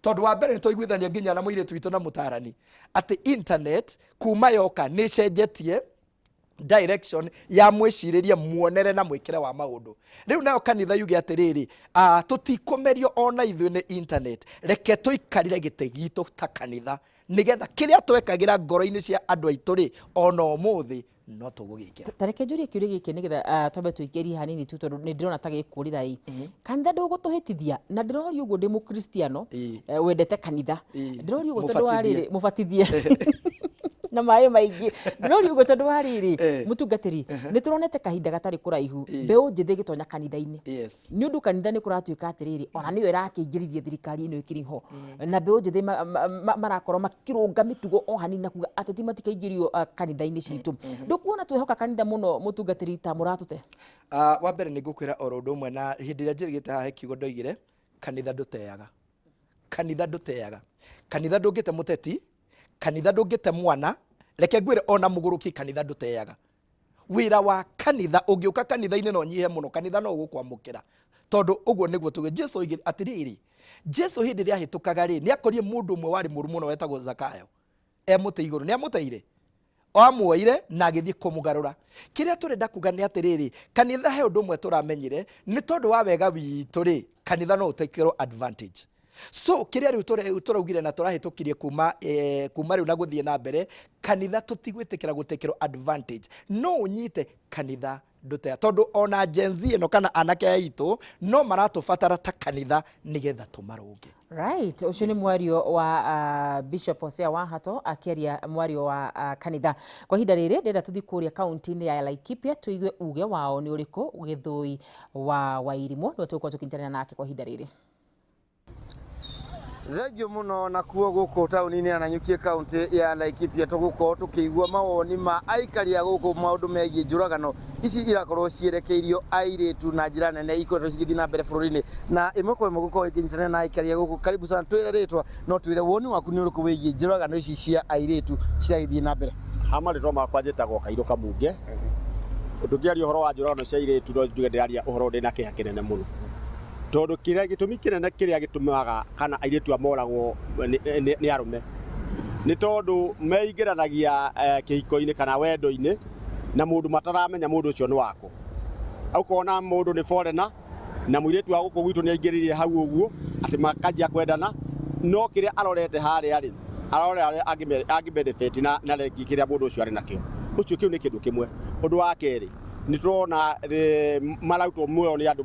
Tondũ wa mbere nĩ twaiguithania nginya na mũirĩtu witũ na mũtarani atĩ internet kuma yoka nĩ ĩcenjetie direction ya mwĩcirĩrie, muonere na mwĩkĩre wa maũndũ. Rĩu nayo kanitha yuge atĩrĩrĩ, tũtikũmerio ona ithuĩ nĩ internet, reke tũikarire gĩtĩ gitũ ta kanitha, nĩgetha kĩrĩa twekagĩra ngoro-inĩ cia andũ aitũ rĩ, ona ũmũthĩ no tũgũgĩkĩra. Ta reke njũrie kĩũria gĩkĩ nĩgetha twambe tũingĩrie hanini tu, tondũ nĩ ndĩrona ta gĩkũrĩra ĩ. Kanitha ndũgũtũhĩtithia, na ndĩroria ũguo ndĩ mũkristiano wendete kanitha. Ndĩroria ũguo tondũ wa rĩrĩ, mũbatithie na maĩ maingĩ. Ndĩroria ũguo tondũ wa rĩrĩ, mũtungatĩri, nĩ tũronete kahinda gatarĩ kũraihu mbeũ njĩthĩ ĩgĩtonya kanitha-inĩ. Nĩ ũndũ kanitha nĩ kũratuĩka atĩrĩrĩ, ona nĩyo ĩrakĩingĩrithia thirikari ĩno ĩkĩrĩ ho. Na mbeũ njĩthĩ marakorwo makĩrũnga mĩtugo o hanini na kuga ateti matikaingĩrio kanitha-inĩ citũ. Ndũkuona twehoka kanitha mũno, mũtungatĩri, ta mũratũte? Wa mbere nĩ ngũkwĩra oro ũndũ ũmwe, na hĩndĩ ĩrĩa njĩrĩgĩte haha he kiugo ndoigire, kanitha ndũteaga. Kanitha ndũteaga. Kanitha ndũngĩte mũteti, kanitha ndũngĩte mwana, reke ngwĩre ona mũgũrũki kanitha ndũteaga. Wĩra wa kanitha, ũngĩũka kanitha-inĩ na ũnyihe mũno, kanitha no ũgũkwamũkĩra, tondũ ũguo nĩguo tuge. Jesu oigire atĩrĩrĩ, Jesu hĩndĩ ĩrĩa ahĩtũkaga rĩ, nĩ akorire mũndũ ũmwe warĩ mũru mũno wetagwo Zakayo e mũtĩ igũrũ. Nĩ amũteire, amuoire na agĩthiĩ kũmũgarũra. Kĩrĩa tũrenda kuga nĩ atĩrĩrĩ, kanitha he ũndũ ũmwe tũramenyire, nĩ tondũ wa wega witũ rĩ, kanitha no ũtekĩrwo advantage. So kĩrĩa rĩu tũraugire na tũrahĩtũkirie kuma rĩu na gũthiĩ na mbere, kanitha tũtigwĩtĩkĩra gũtekĩrwo advantage. No ũnyite kanitha Ndũtea tondũ ona Gen Z ĩno kana anake aya aitũ no maratũbatara ta kanitha nĩgetha tũmarũnge. Right, ũcio nĩ mwario wa Bishop Hosea Wahato akĩaria mwario wa kanitha. Kwa ihinda rĩrĩ ndĩrenda tũthiĩ kũrĩa kaunti-inĩ ya Laikipia tũigue uge wao nĩ ũrĩkũ. Gĩthũi wa Wairimũ nĩwe tũgũkorwo tũkĩnyitanĩra nake kwa ihinda rĩrĩ. Thengio mũno. Nakuo gũkũ taũni-inĩ ya Nanyuki, kaunti ya Laikipia, tũgũkorwo tũkĩigua mawoni ma aikari a gũkũ maũndũ megiĩ njũragano ici irakorwo cierekeirio airĩtu na njĩra nene ikoretwo cigĩthiĩ na mbere bũrũri-inĩ, na ĩmwe kwa ĩmwe gũkorwo ikĩnyitanĩra na aikari a gũkũ. Karibu sana, twĩre rĩtwa no twĩre woni waku nĩ ũrĩkũ wĩgiĩ njũragano ici cia airĩtu ciragĩthiĩ na mbere. Ha marĩtwa makwa njĩtagwo Kairũ Kamunge. Tũngĩaria ũhoro wa njũragano cia airĩtu, no njuge ndĩraria ũhoro ndĩna kĩeha kĩnene mũno, tondũ kĩrĩa gĩtũmi kĩnene kĩrĩa gĩtũmaga kana airĩtu aya moragwo nĩ arũme nĩ tondũ meingĩranagia kĩhiko-inĩ kana wendo-inĩ na mũndũ mataramenya mũndũ ũcio nĩ wako. Ũkona mũndũ nĩ foreigner na mũirĩtu wa gũkũ gwitũ nĩ aingĩrĩire hau ũguo atĩ makanjia kwendana, no kĩrĩa arorete harĩa rĩ, arorera harĩa angĩ benefit na rĩngĩ kĩrĩa mũndũ ũcio arĩ nakĩo. Ũcio kĩu nĩ kĩndũ kĩmwe. Ũndũ wa kerĩ, nĩ tũrona marautwo muoyo nĩ andũ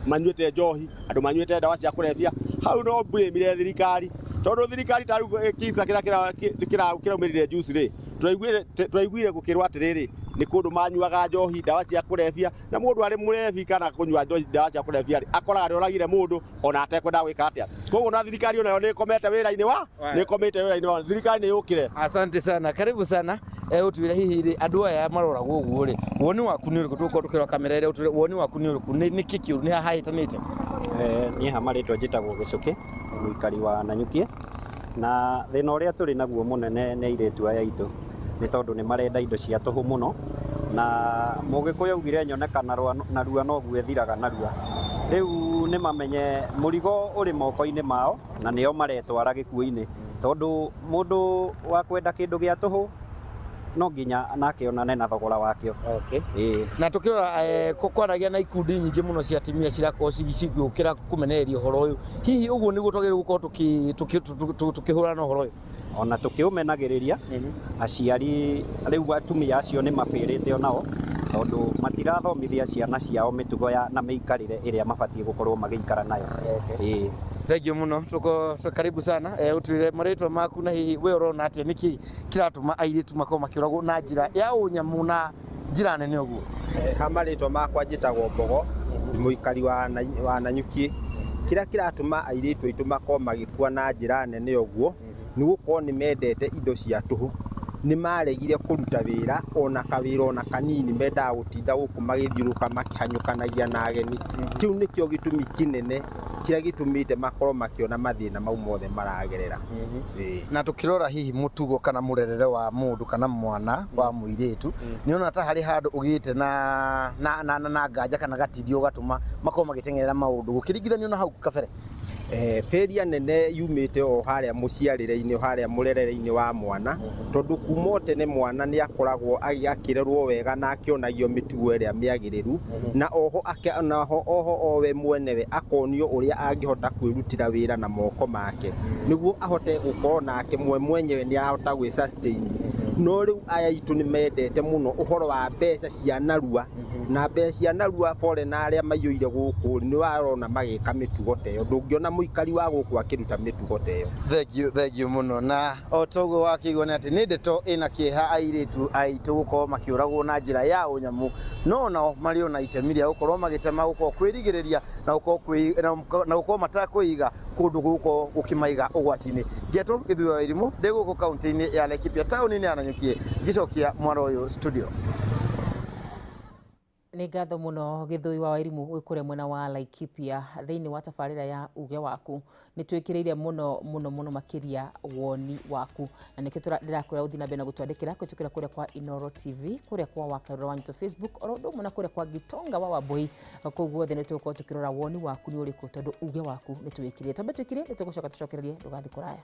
manyuĩte njohi, andũ manyuĩte ndawa cia kũrebia. Hau no blame thirikari, tondũ thirikari ta rĩu kisa kĩrĩa kĩraumĩrire juice rĩ, tũraiguire gũkĩrwo atĩrĩrĩ, nĩ kũndũ manyuaga njohi, ndawa cia kũrebia, na mũndũ arĩ mũrebi kana kũnyua ndawa cia kũrebia rĩ, akoraga nĩ oragire mũndũ ona atekwenda gwĩka atĩa. Koguo na thirikari onayo nĩ ĩkomete wĩra-inĩ wa nĩ ĩkomete wĩra-inĩ wa thirikari, nĩ yũkĩre. Asante sana, karibu sana. Ũtwĩre hihi rĩ, andũ aya maroragwo ũguo rĩ, woni waku nĩ ũrĩkũ? Tũgũkorwo tũkĩrora kamera ĩrĩa, ũtwĩre woni waku nĩ ũrĩkũ, nĩ nĩkĩ kĩũru, nĩ haha hahĩtanĩte? Niĩ ha marĩtwa njĩtagwo Gĩcũkĩ, mũikari wa Nanyuki, na thĩna ũrĩa tũrĩ naguo mũnene nĩ airĩtu aya aitũ, nĩ tondũ nĩ marenda indo cia tũhũ mũno, na Mũgĩkũyũ augire nyoneka narua noguo ĩthiraga narua. Rĩu nĩ mamenye mũrigo ũrĩ moko-inĩ mao na nĩo maretwara gĩkuũ-inĩ, tondũ mũndũ wa kwenda kĩndũ gĩa tũhũ no nginya nake onane na thogora wakĩo. Ĩĩ. Na tukirora kwaragia na ikundi nyingĩ mũno cia atumia cirakorwo cigĩũkĩra kũmenereria ũhoro ũyũ, hihi ũguo nĩguo twagĩrĩirwo gũkorwo tũkĩhũrana na ũhoro ũyũ? Ona tũkĩũmenagĩrĩria aciari, rĩu atumia acio nĩ mabĩrĩte onao, tondũ matirathomithia ciana ciao mĩtugo ya na mĩikarĩre ĩrĩa mabatiĩ gũkorwo magĩikara nayo. Ĩĩ. Thank you mũno. Tuko karibu sana. Ũtwĩre marĩtwa maku na hihi we ũrona atĩa, nĩkĩ kĩratũma airĩtu makorwo makĩũragwo na njĩra ya ũnyamũ na njĩra nene ũguo? Ha marĩtwa makwa njĩtagwo Mbogo, ndĩ mũikari wa Nanyuki. Kĩrĩa kĩratũma airĩtu aitũ makorwo magĩkua na njĩra nene ũguo nĩ gũkorwo nĩ mendete indo cia tũhũ. Nĩ maregire kũruta wĩra ona kawĩra ona kanini, mendaga gũtinda gũkũ magĩthiũrũrũka makĩhanyũkanagia na ageni. Kĩu nĩkĩo gĩtũmi kĩnene kĩrĩa gĩtũmĩte makorwo makĩona mathĩna mau mothe maragerera. Ĩĩ. Na tukirora hihi mutugo kana murerere wa mundu kana mwana wa muiritu, ni ona ta hari handu ugite na nganja kana gatithio gatuma makorwo magitengerera maundu gukiringithanio na hau kabere? Failure nene yumĩte o harĩa mũciarĩre-inĩ, o harĩa mũrerere-inĩ wa mwana, tondũ kuma o tene mwana nĩ akoragwo akĩrerwo wega na akĩonagio mĩtugo ĩrĩa mĩagĩrĩru, na oho naho oho o we mwenewe akonio ũrĩa angĩhota kwĩrutĩra wĩra na moko make nĩguo ahote gũkorwo nake mwe mwenyewe nĩ arahota gwĩ sustain. No rĩu aya aitũ nĩ mendete mũno ũhoro wa mbeca cia narua, na mbeca cia narua foreigner arĩa maiyũire gũkũ nĩ warona magĩka mĩtugo ta ĩyo. Ndũngĩona mũikari wa gũkũ akĩruta mĩtugo ta ĩyo. Thank you, thank you mũno. Na o toguo wakĩigua nĩ atĩ nĩ ndeto ĩna kĩeha airĩtu aitũ gũkorwo makĩũragwo na njĩra ya ũnyamũ, no nao marĩ ona itemi rĩa gũkorwo magĩtema gũkorwo kwĩrigĩrĩria na gũkorwo matakwĩiga kũndũ gũkorwo gũkĩmaiga ũgwati-inĩ. Ngetwo Gĩthuo wa Irimũ, ndĩ gũkũ kaunti-inĩ ya Laikipia, taũni-inĩ ya Nanyuki, ngĩcokia mwaro ũyũ studio. Nĩ ngatho mũno Gĩthũi wa Wairimũ wĩ kũrĩa mwena wa Laikipia thĩinĩ wa tabarĩra ya uge waku. Nĩ twĩkĩrĩire mũno mũno mũno makĩria woni waku, na nĩkĩo ndĩrakwĩra ũthiĩ na mbere na gũtwandĩkĩra kũhĩtũkĩra kũrĩa kwa Inoro TV, kũrĩa kwa Wakarura wa Nyito Facebook, oro ũndũ ũmwe na kũrĩa kwa Gitonga wa Wambui. Kũu guothe nĩ tũgũkorwo tũkĩrora woni waku nĩ ũrĩkũ, tondũ uge waku nĩ twĩkĩrĩire. Twambe twĩkĩre, nĩ tũgũcoka tũcokererie, ndũgathiĩ kũraya.